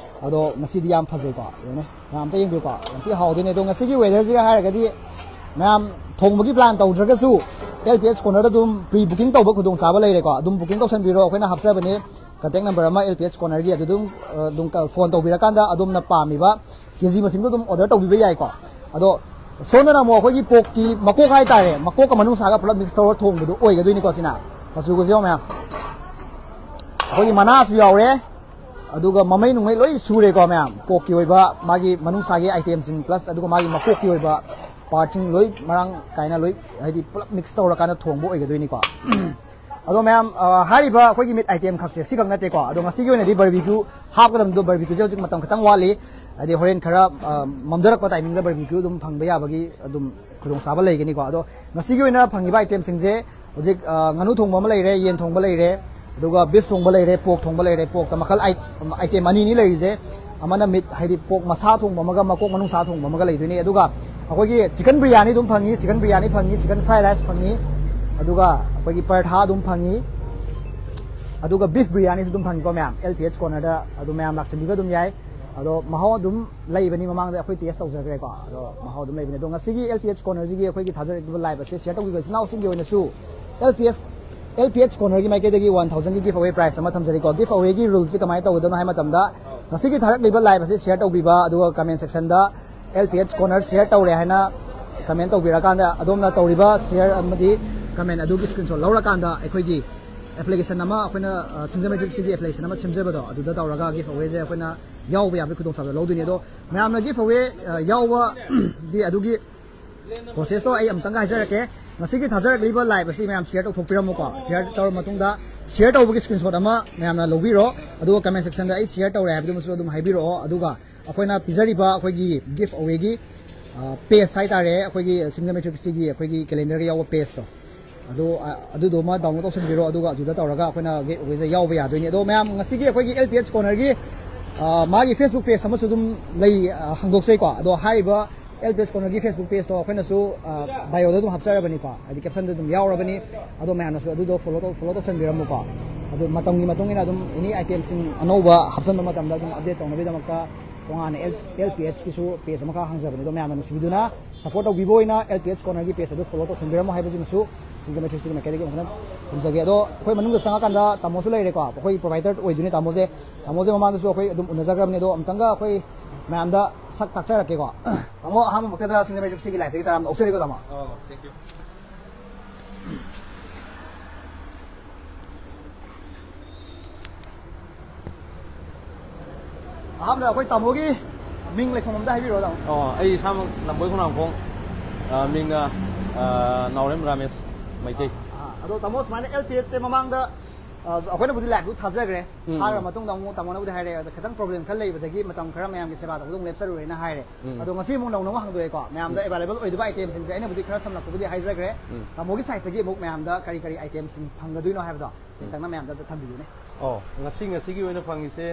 ꯑꯗꯣ ꯉꯁꯤꯗꯤ ꯌꯥꯝ ꯐꯖꯩꯀꯣ꯫ ꯌꯦꯡꯉꯨꯅꯦ, ꯃꯌꯥꯝ ꯑꯝꯇ ꯌꯦꯡꯕꯤꯌꯨꯀꯣ, ꯌꯥꯝ ꯊꯤ ꯍꯥꯎꯗꯣꯏꯅꯦ꯫ ꯑꯗꯣ ꯉꯁꯤꯒꯤ ꯋꯦꯗꯔꯁꯤꯒ ꯍꯥꯏꯔꯒꯗꯤ ꯃꯌꯥꯝ ꯊꯣꯡꯕꯒꯤ ꯄ꯭ꯂꯥꯟ ꯇꯧꯗ꯭ꯔꯒꯁꯨ ꯑꯦꯜ ꯄꯤ ꯑꯩꯆ ꯀꯣꯔꯅꯔꯗ ꯑꯗꯨꯝ ꯄ꯭ꯔꯤ ꯕꯨꯀꯤꯡ ꯇꯧꯕ ꯈꯨꯗꯣꯡꯆꯥꯕ ꯂꯩꯔꯦꯀꯣ꯫ ꯑꯗꯨꯝ ꯕꯨꯀꯤꯡ ꯇꯧꯁꯟꯕꯤꯔꯣ, ꯑꯩꯈꯣꯏꯅ ꯍꯥꯞꯆꯕꯅꯦ ꯀꯟꯇꯦꯛ ꯅꯝꯕꯔ ꯑꯃ ꯑꯦꯜ ꯄꯤ ꯑꯩꯆ ꯀꯣꯔꯅꯔꯒꯤ꯫ ꯑꯗꯨ ꯑꯗꯨꯝ, ꯑ, ꯑꯗꯨꯝ ꯀ-, ꯐꯣꯟ ꯇꯧꯕꯤꯔꯀꯥꯟꯗ ꯑꯗꯣꯝꯅ ꯄꯥꯝꯃꯤꯕ ꯀꯦ ꯖꯤ ꯃꯁꯤꯡꯗꯣ ꯑꯗꯨꯝ ꯑꯣꯔꯗꯔ ꯇꯧꯕꯤꯕ ꯌꯥꯏꯀꯣ꯫ ꯑꯗꯣ ꯁꯣꯝꯗꯅ ꯑꯃꯨꯛ ꯑꯩꯈꯣꯏꯒꯤ ꯄꯣꯔꯛꯀꯤ ꯃꯀꯣꯛ ꯍꯥꯏꯇꯥꯔꯦ, ꯃꯀꯣꯛꯀ ꯃꯅꯨꯡꯁꯥꯒ ꯄꯨꯂꯞ ꯃꯤꯛꯁ ꯇꯧꯔ ꯊꯣꯡꯕꯗꯣ ꯑꯣꯏꯒꯗꯣꯏꯅꯤꯀꯣ꯫ ꯁꯤꯅ ꯃꯆꯨꯒꯁꯦ ꯌꯦꯡꯉꯣ ꯃꯌꯥꯝ, ꯑꯩꯈꯣꯏꯒꯤ ꯃꯅꯥꯁꯨ ꯌꯥꯎꯔꯦ, ꯑꯗꯨꯒ ꯃꯃꯩ ꯅꯨꯡꯃꯩ ꯂꯣꯏ ꯁꯨꯔꯦꯀꯣ ꯃꯌꯥꯝ꯫ ꯄꯣꯔꯛꯀꯤ ꯑꯣꯏꯕ ꯃꯥꯒꯤ ꯃꯅꯨꯡꯁꯥꯒꯤ ꯑꯥꯏꯇꯦꯝꯁꯤꯡ ꯄ꯭ꯂꯁ ꯑꯗꯨꯒ ꯃꯥꯒꯤ ꯃꯀꯣꯛꯀꯤ ꯑꯣꯏꯕ ꯄꯥꯔꯠꯁꯤꯡ ꯂꯣꯏ ꯃꯔꯥꯡ ꯀꯥꯏꯅ ꯂꯣꯏ, ꯍꯥꯏꯗꯤ ꯄꯨꯂꯞ ꯃꯤꯛꯁ ꯇꯧꯔꯀꯥꯟꯗ ꯊꯣꯡꯕ ꯑꯣꯏꯒꯗꯣꯏꯅꯤꯀꯣ꯫ ꯑꯗꯣ ꯃꯌꯥꯝ, ꯑ, ꯍꯥꯏꯔꯤꯕ ꯑꯩꯈꯣꯏꯒꯤ ꯃꯤꯠ ꯑꯥꯏꯇꯦꯝ ꯈꯛꯁꯦ ꯁꯤꯈꯛ ꯅꯠꯇꯦꯀꯣ꯫ ꯑꯗꯣ ꯉꯁꯤꯒꯤ ꯑꯣꯏꯅꯗꯤ ꯕꯔꯕꯤꯀ꯭ꯌꯨ ꯍꯥꯞꯀꯗꯕꯗꯣ, ꯕꯔꯕꯤꯀ꯭ꯌꯨꯁꯦ ꯍꯧꯖꯤꯛ ꯃꯇꯝ ꯈꯤꯇꯪ ꯋꯥꯠꯂꯤ, ꯍꯥꯏꯗꯤ ꯍꯣꯔꯦꯟ ꯈꯔ, ꯑ, ꯃꯝꯊꯔꯛꯄ ꯇꯥꯏꯃꯤꯡꯗ ꯕꯔꯕꯤꯀ꯭ꯌꯨ ꯑꯗꯨꯝ ꯐꯪꯕ ꯌꯥꯕꯒꯤ ꯑꯗꯨꯝ ꯈꯨꯗꯣꯡꯆꯥꯕ ꯂꯩꯒꯅꯤꯀꯣ꯫ ꯑꯗꯣ ꯉꯁꯤꯒꯤ ꯑꯣꯏꯅ ꯐꯪꯉꯤꯕ ꯑꯥꯏꯇꯦꯝꯁꯤꯡꯁꯦ ꯍꯧꯖꯤꯛ, ꯑ, ꯉꯥꯅꯨ ꯊꯣꯡꯕ ꯑꯃ ꯂꯩꯔꯦ, ꯌꯦꯟ ꯊꯣꯡꯕ ꯂꯩꯔꯦ, ꯑꯗꯨꯒ ꯕꯤꯐ ꯊꯣꯡꯕ ꯂꯩꯔꯦ, ꯄꯣꯔꯛ ꯊꯣꯡꯕ ꯂꯩꯔꯦ꯫ ꯄꯣꯔꯛꯇ ꯃꯈꯜ ꯑꯥꯏ-, ꯑꯥꯏꯇꯦꯝ ꯑꯅꯤꯅꯤ ꯂꯩꯔꯤꯁꯦ꯫ ꯑꯃꯅ ꯃꯤꯠ, ꯍꯥꯏꯗꯤ ꯄꯣꯔꯛ ꯃꯁꯥ ꯊꯣꯡꯕ ꯑꯃꯒ ꯃꯀꯣꯛ ꯃꯅꯨꯡꯁꯥ ꯊꯣꯡꯕ ꯑꯃꯒ ꯂꯩꯗꯣꯏꯅꯤ꯫ ꯑꯗꯨꯒ ꯑꯩꯈꯣꯏꯒꯤ ꯆꯤꯀꯟ ꯕꯤꯔꯌꯥꯅꯤ ꯑꯗꯨꯝ ꯐꯪꯉꯤ, ꯆꯤꯀꯟ ꯕꯤꯔꯌꯥꯅꯤ ꯐꯪꯉꯤ, ꯆꯤꯀꯟ ꯐ꯭ꯔꯥꯏ ꯔꯥꯏꯁ ꯐꯪꯉꯤ, ꯑꯗꯨꯒ ꯑꯩꯈꯣꯏꯒꯤ ꯄꯔꯊꯥ ꯑꯗꯨꯝ ꯐꯪꯉꯤ, ꯑꯗꯨꯒ ꯕꯤꯐ ꯕꯤꯔꯌꯥꯅꯤꯁꯨ ꯑꯗꯨꯝ ꯐꯪꯉꯤꯀꯣ ꯃꯌꯥꯝ꯫ ꯑꯦꯜ ꯄꯤ ꯑꯩꯆ ꯀꯣꯔꯅꯔꯗ ꯑꯗꯨꯝ ꯃꯌꯥꯝ ꯂꯥꯛꯁꯤꯟꯕꯤꯕ ꯑꯗꯨꯝ ꯌꯥꯏ꯫ ꯑꯗꯣ ꯃꯍꯥꯎ ꯑꯗꯨꯝ ꯂꯩꯕꯅꯤ, ꯃꯃꯥꯡꯗ ꯑꯩꯈꯣꯏ ꯇꯦꯁ ꯇꯧꯖꯈ꯭ꯔꯦꯀꯣ꯫ ꯑꯗꯣ ꯃꯍꯥꯎ ꯑꯗꯨꯝ ꯂꯩꯕꯅꯤ꯫ ꯑꯗꯣ ꯉꯁꯤꯒꯤ ꯑꯦꯜ ꯄꯤ ꯑꯩꯆ ꯀꯣꯔꯅꯔꯁꯤꯒꯤ ꯑꯩꯈꯣꯏꯒꯤ ꯊꯥꯖꯔꯛꯂꯤꯕ ꯂꯥꯏꯚ ꯑꯁꯦ ꯁꯤꯌꯔ ꯇꯧꯕꯤꯕ ꯏꯆꯤꯟ ꯏꯅꯥꯎꯁꯤꯡꯒꯤ ꯑꯣꯏꯅꯁꯨ L P F, L P H ꯀꯣꯔꯅꯔꯒꯤ ꯃꯥꯏꯀꯩꯗꯒꯤ ꯋꯥꯟ ꯊꯥꯎꯖꯟꯒꯤ ꯒꯤꯐ ꯑꯋꯦ ꯄ꯭ꯔꯥꯏꯖ ꯑꯃ ꯊꯝꯖꯔꯤꯀꯣ꯫ ꯒꯤꯐ ꯑꯋꯦꯒꯤ ꯔꯨꯜꯁꯤ ꯀꯃꯥꯏꯅ ꯇꯧꯒꯗꯕꯅꯣ ꯍꯥꯏꯕ ꯃꯇꯝꯗ, ꯉꯁꯤꯒꯤ ꯊꯥꯔꯛꯂꯤꯕ ꯂꯥꯏꯚ ꯑꯁꯤ ꯁꯤꯌꯔ ꯇꯧꯕꯤꯕ, ꯑꯗꯨꯒ ꯀꯃꯦꯟ ꯁꯦꯛꯁꯟꯗ "ꯑꯦꯜ ꯄꯤ ꯑꯩꯆ ꯀꯣꯔꯅꯔ ꯁꯤꯌꯔ ꯇꯧꯔꯦ" ꯍꯥꯏꯅ ꯀꯃꯦꯟ ꯇꯧꯕꯤꯔꯀꯥꯟꯗ, ꯑꯗꯣꯝꯅ ꯇꯧꯔꯤꯕ ꯁꯤꯌꯔ ꯑꯃꯗꯤ ꯀꯃꯦꯟ ꯑꯗꯨꯒꯤ ꯁ꯭ꯀ꯭ꯔꯤꯟꯁꯣꯠ ꯂꯧꯔꯀꯥꯟꯗ ꯑꯩꯈꯣꯏꯒꯤ ꯑꯦꯄ꯭ꯂꯤꯀꯦꯁꯟ ꯑꯃ, ꯑꯩꯈꯣꯏꯅ, ꯑ, ꯁꯤꯡꯖꯃꯩ ꯇ꯭ꯔꯤꯛꯁꯇꯒꯤ ꯑꯦꯄ꯭ꯂꯤꯀꯦꯁꯟ ꯑꯃ ꯁꯦꯝꯖꯕꯗꯣ, ꯑꯗꯨꯗ ꯇꯧꯔꯒ ꯒꯤꯐ ꯑꯋꯦꯁꯦ ꯑꯩꯈꯣꯏꯅ ꯌꯥꯎꯕ ꯌꯥꯕꯒꯤ ꯈꯨꯗꯣꯡꯆꯥꯕꯗꯣ ꯂꯧꯗꯣꯏꯅꯤ꯫ ꯑꯗꯣ ꯃꯌꯥꯝꯅ ꯒꯤꯐ ꯑꯋꯦ, ꯑ, ꯌꯥꯎꯕꯗꯤ ꯑꯗꯨꯒꯤ ꯄ꯭ꯔꯣꯁꯦꯁꯇꯣ ꯑꯩ ꯑꯃꯨꯛꯇꯪꯒ ꯍꯥꯏꯖꯔꯛꯀꯦ꯫ ꯉꯁꯤꯒꯤ ꯊꯥꯖꯔꯛꯂꯤꯕ ꯂꯥꯏꯚ ꯑꯁꯤ ꯃꯌꯥꯝ ꯁꯤꯌꯔ ꯇꯧꯊꯣꯛꯄꯤꯔꯝꯃꯨꯀꯣ꯫ ꯁꯤꯌꯔ ꯇꯧꯔꯕ ꯃꯇꯨꯡꯗ, ꯁꯤꯌꯔ ꯇꯧꯕꯒꯤ ꯁ꯭ꯀ꯭ꯔꯤꯟꯁꯣꯠ ꯑꯃ ꯃꯌꯥꯝꯅ ꯂꯧꯕꯤꯔꯣ, ꯑꯗꯨꯒ ꯀꯃꯦꯟ ꯁꯦꯛꯁꯟꯗ "ꯑꯩ ꯁꯤꯌꯔ ꯇꯧꯔꯦ" ꯍꯥꯏꯕꯗꯨꯃꯁꯨ ꯑꯗꯨꯝ ꯍꯥꯏꯕꯤꯔꯛꯑꯣ꯫ ꯑꯗꯨꯒ ꯑꯩꯈꯣꯏꯅ ꯄꯤꯖꯔꯤꯕ ꯑꯩꯈꯣꯏꯒꯤ ꯒꯤꯐ ꯑꯋꯦꯒꯤ, ꯑ, ꯄꯦꯖ ꯍꯥꯏꯇꯥꯔꯦ, ꯑꯩꯈꯣꯏꯒꯤ ꯁꯤꯡꯖꯃꯩ ꯇ꯭ꯔꯤꯛꯁꯇꯒꯤ ꯑꯩꯈꯣꯏꯒꯤ ꯀꯦꯂꯦꯟꯗꯔꯒ ꯌꯥꯎꯕ ꯄꯦꯖꯇꯣ, ꯑꯗꯣ, ꯑ, ꯑꯗꯨꯗꯣ ꯑꯃ ꯗꯥꯎꯟꯂꯣꯗ ꯇꯧꯁꯟꯕꯤꯔꯣ, ꯑꯗꯨꯒ ꯑꯗꯨꯗ ꯇꯧꯔꯒ ꯑꯩꯈꯣꯏꯅ ꯒꯤꯐ ꯑꯋꯦꯁꯦ ꯌꯥꯎꯕ ꯌꯥꯗꯣꯏꯅꯤ꯫ ꯑꯗꯣ ꯃꯌꯥꯝ, ꯉꯁꯤꯒꯤ ꯑꯩꯈꯣꯏꯒꯤ ꯑꯦꯜ ꯄꯤ ꯑꯩꯆ ꯀꯣꯔꯅꯔꯒꯤ, ꯑ, ꯃꯥꯒꯤ ꯐꯦꯁꯕꯨꯛ ꯄꯦꯖ ꯑꯃꯁꯨ ꯑꯗꯨꯝ ꯂꯩ, ꯑ, ꯍꯥꯡꯗꯣꯛꯆꯩꯀꯣ꯫ ꯑꯗꯣ ꯍꯥꯏꯔꯤꯕ ꯑꯦꯜ ꯄꯤ ꯑꯦꯆ ꯀꯣꯔꯅꯔꯒꯤ ꯐꯦꯁꯕꯨꯛ ꯄꯦꯖꯇꯣ ꯑꯩꯈꯣꯏꯅꯁꯨ, ꯑ, ꯕꯥꯏꯑꯣꯗ ꯑꯗꯨꯝ ꯍꯥꯞꯆꯔꯕꯅꯤꯀꯣ, ꯍꯥꯏꯗꯤ ꯀꯦꯞꯁꯟꯗ ꯑꯗꯨꯝ ꯌꯥꯎꯔꯕꯅꯤ꯫ ꯑꯗꯣ ꯃꯌꯥꯝꯅꯁꯨ ꯑꯗꯨꯗꯣ ꯐꯣꯂꯣ ꯇꯧ-, ꯐꯣꯂꯣ ꯇꯧꯁꯟꯕꯤꯔꯝꯃꯨꯀꯣ꯫ ꯑꯗꯣ ꯃꯇꯝꯒꯤ ꯃꯇꯨꯡ ꯏꯟꯅ ꯑꯗꯨꯝ ꯑꯦꯅꯤ ꯑꯥꯏꯇꯦꯝꯁꯤꯡ ꯑꯅꯧꯕ ꯍꯥꯞꯆꯟꯕ ꯃꯇꯝꯗ ꯑꯗꯨꯝ ꯑꯞꯗꯦꯠ ꯇꯧꯅꯕꯒꯤꯗꯃꯛꯇ ꯇꯣꯉꯥꯟꯅ ꯑꯦꯜ-, ꯑꯦꯜ ꯄꯤ ꯑꯩꯆꯀꯤꯁꯨ ꯄꯦꯖ ꯑꯃꯈꯛ ꯍꯥꯡꯖꯕꯅꯤ꯫ ꯑꯗꯣ ꯃꯌꯥꯝꯅ ꯅꯨꯡꯁꯤꯕꯤꯗꯨꯅ ꯁꯄꯣꯔꯠ ꯇꯧꯕꯤꯕ ꯑꯣꯏꯅ ꯑꯦꯜ ꯄꯤ ꯑꯩꯆ ꯀꯣꯔꯅꯔꯒꯤ ꯄꯦꯖ ꯑꯗꯨ ꯐꯣꯂꯣ ꯇꯧꯁꯟꯕꯤꯔꯝꯃꯣ ꯍꯥꯏꯕꯁꯤꯃꯁꯨ ꯁꯤꯡꯖꯃꯩ ꯊ꯭ꯔꯤ ꯁꯤꯛꯁꯇꯤꯒꯤ ꯃꯥꯏꯀꯩꯗꯒꯤ ꯑꯃꯨꯛ ꯍꯟꯅ ꯊꯝꯖꯒꯦ꯫ ꯑꯗꯣ ꯑꯩꯈꯣꯏ ꯃꯅꯨꯡꯗ ꯆꯪꯉꯀꯥꯟꯗ ꯇꯥꯃꯣꯁꯨ ꯂꯩꯔꯦꯀꯣ, ꯑꯩꯈꯣꯏ ꯄ꯭ꯔꯣꯚꯥꯏꯗꯔ ꯑꯣꯏꯗꯣꯏꯅꯤ ꯇꯥꯃꯣꯁꯦ꯫ ꯇꯥꯃꯣꯁꯦ ꯃꯃꯥꯡꯗꯁꯨ ꯑꯩꯈꯣꯏ ꯑꯗꯨꯝ ꯎꯅꯖꯈ꯭ꯔꯕꯅꯤ꯫ ꯑꯗꯣ ꯑꯃꯨꯛꯇꯪꯒ ꯑꯩꯈꯣꯏ ꯃꯌꯥꯝꯗ ꯁꯛ ꯇꯥꯛꯆꯔꯛꯀꯦꯀꯣ꯫ ꯇꯥꯃꯣ, ꯑꯍꯥꯟꯕ ꯃꯛꯇꯗ ꯁꯤꯡꯖꯃꯩ ꯊ꯭ꯔꯤ ꯁꯤꯛꯁꯇꯤꯒꯤ ꯂꯥꯏꯐꯇꯒꯤ ꯇꯔꯥꯝꯅ ꯑꯣꯛꯆꯔꯤꯀꯣ ꯇꯥꯃꯣ꯫ ꯑꯣ, thank you꯫ ꯑꯍꯥꯟꯕꯗ ꯑꯩꯈꯣꯏ ꯇꯥꯃꯣꯒꯤ ꯃꯤꯡ ꯂꯩꯐꯝ ꯑꯝꯇ ꯍꯥꯏꯕꯤꯔꯛꯑꯣ ꯇꯥꯃꯣ꯫ ꯑꯣ, ꯑꯩ ꯏꯁꯥꯃꯛ ꯂꯝꯕꯣꯏ ꯈꯣꯡꯅꯥꯡꯈꯣꯡ, ꯑ, ꯃꯤꯡꯅ, ꯑ, ꯅꯥꯎꯔꯦꯝ ꯔꯥꯃꯦꯁ ꯃꯩꯇꯩ꯫ ꯑꯥ, ꯑꯗꯣ ꯇꯥꯃꯣ, ꯁꯨꯃꯥꯏꯅ ꯑꯦꯜ ꯄꯤ ꯑꯩꯆꯁꯦ ꯃꯃꯥꯡꯗ, ꯑ, ꯑꯩꯈꯣꯏꯅꯕꯨꯗꯤ ꯂꯥꯏꯚꯇꯨ ꯊꯥꯖꯈ꯭ꯔꯦ꯫ ꯎꯝ꯫ ꯊꯥꯈ꯭ꯔ ꯃꯇꯨꯡꯗ ꯑꯃꯨꯛ ꯇꯥꯃꯣꯅꯕꯨꯗꯤ ꯍꯥꯏꯔꯛꯑꯦ, ꯑꯗꯣ ꯈꯤꯇꯪ ꯄ꯭ꯔꯣꯕ꯭ꯂꯦꯝ ꯈꯔ ꯂꯩꯕꯗꯒꯤ ꯃꯇꯝ ꯈꯔ ꯃꯌꯥꯝꯒꯤ ꯁꯦꯕꯥ ꯇꯧꯕꯗ ꯑꯃꯨꯛ ꯂꯦꯞꯆꯔꯨꯔꯦꯅ ꯍꯥꯏꯔꯦ꯫ ꯎꯝ꯫ ꯑꯗꯣ ꯉꯁꯤ ꯑꯃꯨꯛ ꯅꯧꯅ ꯑꯃꯨꯛ ꯍꯥꯡꯗꯣꯛꯑꯦꯀꯣ, ꯃꯌꯥꯝꯗ ꯎꯝ꯫ ꯑꯦꯕꯥꯏꯂꯦꯕꯜ ꯑꯣꯏꯗꯕ ꯑꯥꯏꯇꯦꯝꯁꯤꯡꯁꯦ ꯑꯩꯅꯕꯨꯗꯤ ꯈꯔ ꯁꯝꯂꯞꯄꯕꯨꯗꯤ ꯍꯥꯏꯖꯈ꯭ꯔꯦ꯫ ꯎꯝ꯫ ꯇꯥꯃꯣꯒꯤ ꯁꯥꯏꯠꯇꯒꯤ ꯑꯃꯨꯛ ꯃꯌꯥꯝꯗ ꯀꯔꯤ ꯀꯔꯤ ꯑꯥꯏꯇꯦꯝꯁꯤꯡ ꯐꯪꯒꯗꯣꯏꯅꯣ ꯍꯥꯏꯕꯗꯣ ꯇꯦꯟꯇꯛꯅ ꯃꯌꯥꯝꯗ ꯑꯝꯇ ꯊꯝꯕꯤꯌꯨꯅꯦ꯫ ꯑꯣ, ꯉꯁꯤ, ꯉꯁꯤꯒꯤ ꯑꯣꯏꯅ ꯐꯪꯉꯤꯁꯦ,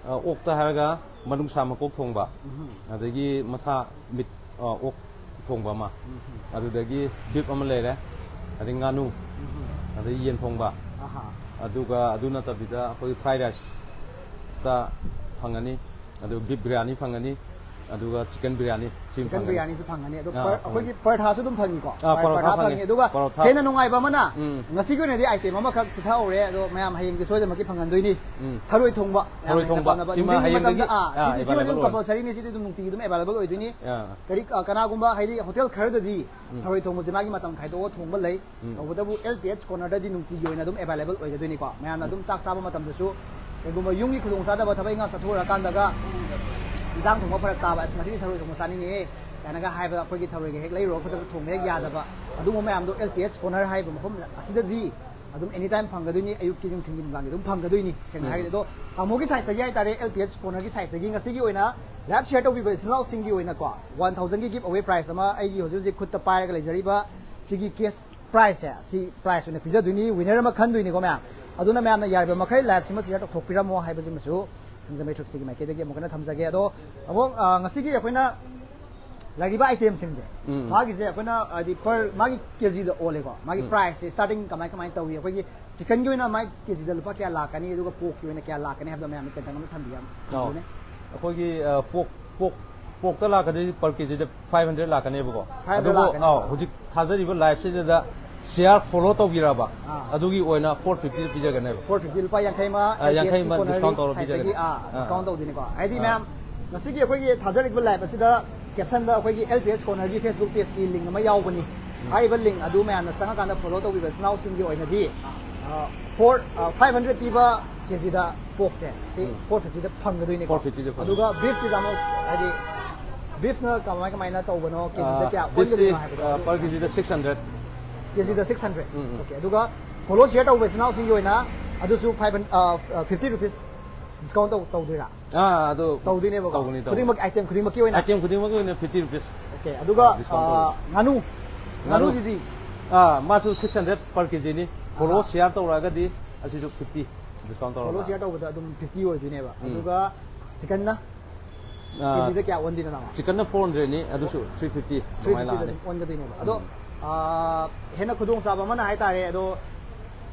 ꯑ, ꯑꯣꯛꯇ ꯍꯥꯏꯔꯒ ꯃꯅꯨꯡꯁꯥ ꯃꯀꯣꯛ ꯊꯣꯡꯕ, ꯎꯝ꯫ ꯑꯗꯒꯤ ꯃꯁꯥ ꯃꯤꯠ, ꯑ, ꯑꯣꯛ ꯊꯣꯡꯕ ꯑꯃ, ꯎꯝ꯫ ꯑꯗꯨꯗꯒꯤ ꯕꯤꯞ ꯑꯃ ꯂꯩꯔꯦ, ꯑꯗꯩ ꯉꯥꯅꯨ, ꯎꯝ꯫ ꯑꯗꯩ ꯌꯦꯟ ꯊꯣꯡꯕ, ꯑꯍꯥ꯫ ꯑꯗꯨꯒ ꯑꯗꯨ ꯅꯠꯇꯕꯤꯗ ꯑꯩꯈꯣꯏ ꯐ꯭ꯔꯥꯏ ꯔꯥꯏꯁꯇ ꯐꯪꯒꯅꯤ, ꯑꯗꯨ ꯕꯤꯞ ꯕꯤꯔꯌꯥꯅꯤ ꯐꯪꯒꯅꯤ, ꯑꯗꯨꯒ ꯆꯤꯀꯟ ꯕꯤꯔꯌꯥꯅꯤ꯫ ꯁꯤ ꯆꯤꯀꯟ ꯐꯪꯒꯅꯤ꯫ ꯕꯤꯔꯌꯥꯅꯤꯁꯨ ꯐꯪꯒꯅꯤ꯫ ꯑꯗꯣ ꯑꯥ, ꯄꯔ-, ꯐꯪꯒꯅꯤ꯫ ꯑꯩꯈꯣꯏꯒꯤ ꯄꯔꯊꯥꯁꯨ ꯑꯗꯨꯝ ꯐꯪꯉꯤꯀꯣ? ꯑꯥ, ꯄꯔ-, ꯄꯔꯣꯊꯥ ꯄꯔꯊꯥ ꯐꯪꯉꯤ꯫ ꯐꯪꯉꯤ꯫ ꯑꯗꯨꯒ ꯄꯔꯣꯊꯥ꯫ ꯍꯦꯟꯅ ꯅꯨꯡꯉꯥꯏꯕ ꯑꯃꯅ, ꯎꯝ꯫ ꯉꯁꯤꯒꯤ ꯑꯣꯏꯅꯗꯤ ꯑꯥꯏꯇꯦꯝ ꯑꯃꯈꯛ ꯆꯤꯊꯍꯧꯔꯦ, ꯑꯗꯣ ꯃꯌꯥꯝ ꯍꯌꯦꯡꯗꯤ ꯁꯣꯏꯗꯅꯃꯛꯀꯤ ꯐꯪꯍꯟꯗꯣꯏꯅꯤ꯫ ꯎꯝ꯫ ꯊꯔꯣꯏ ꯊꯣꯡꯕ꯫ ꯊꯔꯣꯏ ꯌꯥꯝ ꯍꯦꯟꯅ ꯊꯣꯡꯕ꯫ ꯄꯥꯝꯅꯕ꯫ ꯁꯤꯃ ꯅꯨꯡꯊꯤꯜꯒꯤ ꯍꯌꯦꯡꯗꯒꯤ, ꯃꯇꯝꯗ, ꯑꯥ, ꯑꯥ, ꯁꯤꯗꯤ, ꯁꯤꯃꯗꯤ ꯑꯗꯨꯝ ꯑꯦꯕꯥꯏꯂꯦꯕꯜ ꯑꯣꯏ꯫ ꯀꯝꯄꯜꯁꯔꯤꯅꯤ, ꯁꯤꯗꯤ ꯑꯗꯨꯝ ꯅꯨꯡꯇꯤꯒꯤ ꯑꯗꯨꯝ ꯑꯦꯕꯥꯏꯂꯦꯕꯜ ꯑꯣꯏꯗꯣꯏꯅꯤ꯫ ꯑꯥ꯫ ꯀꯔꯤ, ꯑ, ꯀꯅꯥꯒꯨꯝꯕ, ꯍꯥꯏꯗꯤ, ꯍꯣꯇꯦꯜ ꯈꯔꯗꯗꯤ ꯎꯝ꯫ ꯊꯔꯣꯏ ꯊꯣꯡꯕꯁꯦ ꯃꯥꯒꯤ ꯃꯇꯝ ꯈꯥꯏꯗꯣꯛꯑꯒ ꯊꯣꯡꯕ ꯂꯩ꯫ ꯎꯝ꯫ ꯇꯧꯕꯇꯕꯨ, ꯑꯦꯜ ꯄꯤ ꯑꯩꯆ ꯀꯣꯔꯅꯔꯗꯗꯤ ꯅꯨꯡꯇꯤꯒꯤ ꯑꯣꯏꯅ ꯑꯗꯨꯝ ꯑꯦꯕꯥꯏꯂꯦꯕꯜ ꯑꯣꯏꯒꯗꯣꯏꯅꯤꯀꯣ꯫ ꯃꯌꯥꯝꯅ ꯎꯝ꯫ ꯑꯗꯨꯝ ꯆꯥꯛ ꯆꯥꯕ ꯃꯇꯝꯗꯁꯨ ꯀꯩꯒꯨꯝꯕ ꯌꯨꯝꯒꯤ ꯈꯨꯗꯣꯡꯆꯥꯗꯕ, ꯊꯕꯛ ꯏꯪꯈꯥꯡ ꯆꯠꯊꯣꯛꯎꯔꯀꯥꯟꯗꯒ ꯏꯟꯖꯥꯡ ꯊꯣꯡꯕ ꯐꯔꯛ ꯇꯥꯕ, "ꯑꯁ, ꯉꯁꯤꯗꯤ ꯊꯔꯣꯏ ꯊꯣꯡꯕ ꯆꯥꯅꯤꯡꯉꯦ" ꯀꯥꯏꯅꯒ ꯍꯥꯏꯕ, ꯑꯩꯈꯣꯏꯒꯤ ꯊꯔꯣꯏꯒ ꯍꯦꯛ ꯂꯩꯔꯨꯔꯒ ꯈꯨꯗꯛꯇ ꯊꯣꯡꯕ ꯍꯦꯛ ꯌꯥꯗꯕ, ꯑꯗꯨꯒꯨꯝꯕ ꯃꯌꯥꯝꯗꯣ ꯑꯦꯜ ꯄꯤ ꯑꯩꯆ ꯀꯣꯔꯅꯔ ꯍꯥꯏꯔꯤꯕ ꯃꯐꯝ ꯑꯁꯤꯗꯗꯤ ꯑꯗꯨꯝ ꯑꯦꯅꯤ ꯇꯥꯏꯝ ꯐꯪꯒꯗꯣꯏꯅꯤ, ꯑꯌꯨꯛꯀꯤ, ꯅꯨꯡꯊꯤꯟꯒꯤ, ꯅꯨꯡꯗꯥꯡꯒꯤ ꯑꯗꯨꯝ ꯐꯪꯒꯗꯣꯏꯅꯤ, ꯁꯦꯡꯅ ꯎꯝ꯫ ꯍꯥꯏꯔꯒꯗꯤ꯫ ꯑꯗꯣ ꯇꯥꯃꯣꯒꯤ ꯁꯥꯏꯠꯇꯒꯤ ꯍꯥꯏꯇꯥꯔꯦ, ꯑꯦꯜ ꯄꯤ ꯑꯩꯆ ꯀꯣꯔꯅꯔꯒꯤ ꯁꯥꯏꯠꯇꯒꯤ ꯉꯁꯤꯒꯤ ꯑꯣꯏꯅ ꯂꯥꯏꯚ ꯁꯤꯌꯔ ꯇꯧꯕꯤꯕ ꯏꯆꯤꯜ ꯏꯅꯥꯎꯁꯤꯡꯒꯤ ꯑꯣꯏꯅꯀꯣ, ꯋꯥꯟ ꯊꯥꯎꯖꯟꯒꯤ ꯒꯤꯐ ꯑꯋꯦ ꯄ꯭ꯔꯥꯏꯖ ꯑꯃ, ꯑꯩꯒꯤ ꯍꯧꯖꯤꯛ ꯍꯧꯖꯤꯛ ꯈꯨꯠꯇ ꯄꯥꯏꯔꯒ ꯂꯩꯖꯔꯤꯕ ꯁꯤꯒꯤ ꯀꯦꯁ ꯄ꯭ꯔꯥꯏꯖꯁꯦ, ꯁꯤ ꯄ꯭ꯔꯥꯏꯖ ꯑꯣꯏꯅ ꯄꯤꯖꯗꯣꯏꯅꯤ, ꯋꯤꯅꯔ ꯑꯃ ꯈꯟꯗꯣꯏꯅꯤꯀꯣ ꯃꯌꯥꯝ꯫ ꯑꯗꯨꯅ ꯃꯌꯥꯝꯅ ꯌꯥꯔꯤꯕ ꯃꯈꯩ ꯂꯥꯏꯚꯁꯤꯃ ꯁꯤꯌꯔ ꯇꯧꯊꯣꯛꯄꯤꯔꯝꯃꯣ ꯍꯥꯏꯕꯁꯤꯃꯁꯨ ꯁꯤꯟꯖꯃꯩ ꯊ꯭ꯔꯤꯐꯁꯇꯤꯒꯤ ꯃꯥꯏꯀꯩꯗꯒꯤ ꯑꯃꯨꯛ ꯍꯟꯅ ꯊꯝꯖꯒꯦ꯫ ꯑꯗꯣ ꯑꯃꯨꯛ, ꯑ, ꯉꯁꯤꯒꯤ ꯑꯩꯈꯣꯏꯅ ꯂꯩꯔꯤꯕ ꯑꯥꯏꯇꯦꯝꯁꯤꯡꯁꯦ, ꯎꯝ꯫ ꯃꯥꯒꯤꯁꯦ ꯑꯩꯈꯣꯏꯅ, ꯍꯥꯏꯗꯤ, ꯄꯔ, ꯃꯥꯒꯤ ꯀꯦꯖꯤꯗ ꯑꯣꯜꯂꯦꯀꯣ, ꯃꯥꯒꯤ ꯎꯝ꯫ ꯄ꯭ꯔꯥꯏꯁꯁꯦ ꯁ꯭ꯇꯥꯔꯇꯤꯡ ꯀꯃꯥꯏ ꯀꯃꯥꯏꯅ ꯇꯧꯏ, ꯑꯩꯈꯣꯏꯒꯤ ꯆꯤꯀꯟꯒꯤ ꯑꯣꯏꯅ ꯃꯥꯒꯤ ꯀꯦꯖꯤꯗ ꯂꯨꯄꯥ ꯀꯌꯥ ꯂꯥꯛꯀꯅꯤ, ꯑꯗꯨꯒ ꯄꯣꯔꯛꯀꯤ ꯑꯣꯏꯅ ꯀꯌꯥ ꯂꯥꯛꯀꯅꯤ ꯍꯥꯏꯕꯗꯣ ꯃꯌꯥꯝꯅ ꯇꯦꯟꯇꯛꯅ ꯊꯝꯕꯤꯌꯝ-, ꯑꯧ꯫ ꯊꯝꯕꯤꯌꯨꯅꯦ꯫ ꯑꯩꯈꯣꯏꯒꯤ, ꯑ, ꯄꯣꯔꯛ, ꯄꯣꯔꯛ, ꯄꯣꯔꯛꯇ ꯂꯥꯛꯀꯗꯣꯏꯁꯦ ꯄꯔ ꯀꯦꯖꯤꯗ ꯐꯥꯏꯚ ꯍꯟꯗ꯭ꯔꯦꯗ ꯂꯥꯛꯀꯅꯦꯕꯀꯣ꯫ ꯐꯥꯏꯚ ꯍꯟꯗ꯭ꯔꯦꯗ ꯑꯗꯨꯕꯨ, ꯂꯥꯛꯀꯅꯤ꯫ ꯑꯧ, ꯍꯧꯖꯤꯛ ꯊꯥꯖꯔꯤꯕ ꯂꯥꯏꯐꯁꯤꯗ ꯁꯤꯌꯥꯔ ꯐꯣꯂꯣ ꯇꯧꯕꯤꯔꯕ, ꯑꯥ꯫ ꯑꯗꯨꯒꯤ ꯑꯣꯏꯅ ꯐꯣꯔ ꯐꯤꯐꯇꯤꯗ ꯄꯤꯖꯒꯅꯦꯕ꯫ ꯐꯣꯔ ꯐꯤꯐꯇꯤ, ꯂꯨꯄꯥ ꯌꯥꯡꯈꯩ ꯑꯃ ꯑꯥ, ꯌꯥꯡꯈꯩ ꯑꯃ ꯀꯣꯔꯅꯔꯒꯤ ꯗꯤꯁꯀꯥꯎꯟ ꯇꯧꯔ ꯁꯥꯏꯠꯇꯒꯤ, ꯄꯤꯖꯒꯅꯤ꯫ ꯑꯥ, ꯑꯥ, ꯗꯤꯁꯀꯥꯎꯟ ꯑꯥ꯫ ꯇꯧꯗꯣꯏꯅꯤꯀꯣ꯫ ꯍꯥꯏꯗꯤ, ꯑꯥ꯫ ꯃꯌꯥꯝ, ꯉꯁꯤꯒꯤ ꯑꯩꯈꯣꯏꯒꯤ ꯊꯥꯖꯔꯤꯕ ꯂꯥꯏꯐ ꯑꯁꯤꯗ ꯀꯦꯞꯁꯟꯗ ꯑꯩꯈꯣꯏꯒꯤ ꯑꯦꯜ ꯄꯤ ꯑꯩꯆ ꯀꯣꯔꯅꯔꯒꯤ ꯐꯦꯁꯕꯨꯛ ꯄꯦꯖꯀꯤ ꯂꯤꯡ ꯑꯃ ꯌꯥꯎꯕꯅꯤ꯫ ꯎꯝ꯫ ꯍꯥꯏꯔꯤꯕ ꯂꯤꯡ ꯑꯗꯨ ꯃꯌꯥꯝꯅ ꯆꯪꯉꯀꯥꯟꯗ ꯐꯣꯂꯣ ꯇꯧꯕꯤꯕ ꯏꯆꯤꯜ ꯏꯅꯥꯎꯁꯤꯡꯒꯤ ꯑꯣꯏꯅꯗꯤ, ꯑꯥ, ꯐꯣꯔ, ꯑꯥ, ꯐꯥꯏꯚ ꯍꯟꯗ꯭ꯔꯦꯗ ꯄꯤꯕ ꯀꯦꯖꯤꯗ ꯄꯣꯔꯛꯁꯦ, ꯁꯤ ꯎꯝ꯫ ꯐꯣꯔ ꯐꯤꯐꯇꯤꯗ ꯐꯪꯒꯗꯣꯏꯅꯤꯀꯣ꯫ ꯐꯣꯔ ꯐꯤꯐꯇꯤꯗ ꯐꯪꯒꯅꯤ꯫ ꯑꯗꯨꯒ ꯕꯤꯐꯀꯤꯗ ꯑꯃꯨꯛ, ꯍꯥꯏꯗꯤ, ꯕꯤꯐꯅ ꯀꯃꯥꯏ ꯀꯃꯥꯏꯅ ꯇꯧꯕꯅꯣ, ꯀꯦꯖꯤꯗ ꯑꯥ, ꯀꯌꯥ ꯕꯤꯐꯁꯤ, ꯑꯣꯟꯒꯗꯣꯏꯅꯣ ꯍꯥꯏꯕꯗꯣ ꯑꯥ, ꯑꯗꯨ ꯄꯔ ꯀꯦꯖꯤꯗ ꯁꯤꯛꯁ ꯍꯟꯗ꯭ꯔꯦꯗ꯫ ꯀꯦꯖꯤꯗ ꯁꯤꯛꯁ ꯍꯟꯗ꯭ꯔꯦꯠ꯫ ꯎꯝ, ꯎꯝ꯫ ꯑꯣꯀꯦ, ꯑꯗꯨꯒ ꯐꯣꯂꯣ ꯁꯤꯌꯥꯔ ꯇꯧꯕ ꯏꯆꯤꯟ ꯏꯅꯥꯎꯁꯤꯡꯒꯤ ꯑꯣꯏꯅ ꯑꯗꯨꯁꯨ ꯐꯥꯏꯚ ꯐꯤꯐꯇꯤ ꯔꯨꯄꯤꯁ ꯗꯤꯁꯀꯥꯎꯟ ꯇꯧ ꯇꯧꯗꯣꯏꯔꯥ? ꯑꯥ ꯑꯗꯨ ꯇꯧꯗꯣꯏꯅꯦꯕꯀꯣ꯫ ꯇꯧꯒꯅꯤ, ꯇꯧꯒꯅꯤ꯫ ꯈꯨꯗꯤꯡꯃꯛ, ꯑꯥꯏꯇꯦꯝ ꯈꯨꯗꯤꯡꯃꯛꯀꯤ ꯑꯣꯏꯅ? ꯑꯥꯏꯇꯦꯝ ꯈꯨꯗꯤꯡꯃꯛꯀꯤ ꯑꯣꯏꯅ ꯐꯤꯐꯇꯤ ꯔꯨꯄꯤꯁ꯫ ꯑꯣꯀꯦ, ꯑꯗꯨꯒ ꯗꯤꯁꯀꯥꯎꯟ ꯑꯥ, ꯇꯧꯒꯅꯤ꯫ ꯉꯥꯅꯨ, ꯉꯥꯅꯨ꯫ ꯉꯥꯅꯨꯁꯤꯗꯤ? ꯑꯥ, ꯃꯥꯁꯨ ꯁꯤꯛꯁ ꯍꯟꯗ꯭ꯔꯦꯠ ꯄꯔ ꯀꯦꯖꯤꯅꯤ꯫ ꯐꯣꯂꯣ ꯑꯥ꯫ ꯁꯤꯌꯥꯔ ꯇꯧꯔꯛꯑꯒꯗꯤ ꯑꯁꯤꯁꯨ ꯐꯤꯐꯇꯤ ꯗꯤꯁꯀꯥꯎꯟ ꯐꯣꯂꯣ ꯇꯧꯔꯛꯑꯒ꯫ ꯁꯤꯌꯥꯔ ꯇꯧꯕꯗ ꯑꯗꯨꯝ ꯐꯤꯐꯇꯤ ꯑꯣꯏꯗꯣꯏꯅꯦꯕ꯫ ꯎꯝ꯫ ꯑꯗꯨꯒ ꯆꯤꯀꯟꯅ ꯑꯥ, ꯀꯦꯖꯤꯗ ꯀꯌꯥ ꯑꯣꯟꯗꯣꯏꯅꯣ, ꯅꯅꯥꯎ? ꯆꯤꯀꯟꯅ ꯐꯣꯔ ꯍꯟꯗ꯭ꯔꯦꯠꯅꯤ, ꯑꯗꯨꯁꯨ ꯊ꯭ꯔꯤ ꯐꯤꯐꯇꯤ ꯊ꯭ꯔꯤ ꯑꯗꯨꯃꯥꯏꯅ ꯐꯤꯐꯇꯤꯗ ꯂꯥꯛꯑꯅꯤ꯫ ꯑꯗꯨꯝ ꯑꯣꯟꯒꯗꯣꯏꯅꯦꯕ꯫ ꯑꯗꯣ ꯑꯥ, ꯍꯦꯟꯅ ꯈꯨꯗꯣꯡꯆꯥꯕ ꯑꯃꯅ ꯍꯥꯏꯇꯥꯔꯦ, ꯑꯗꯣ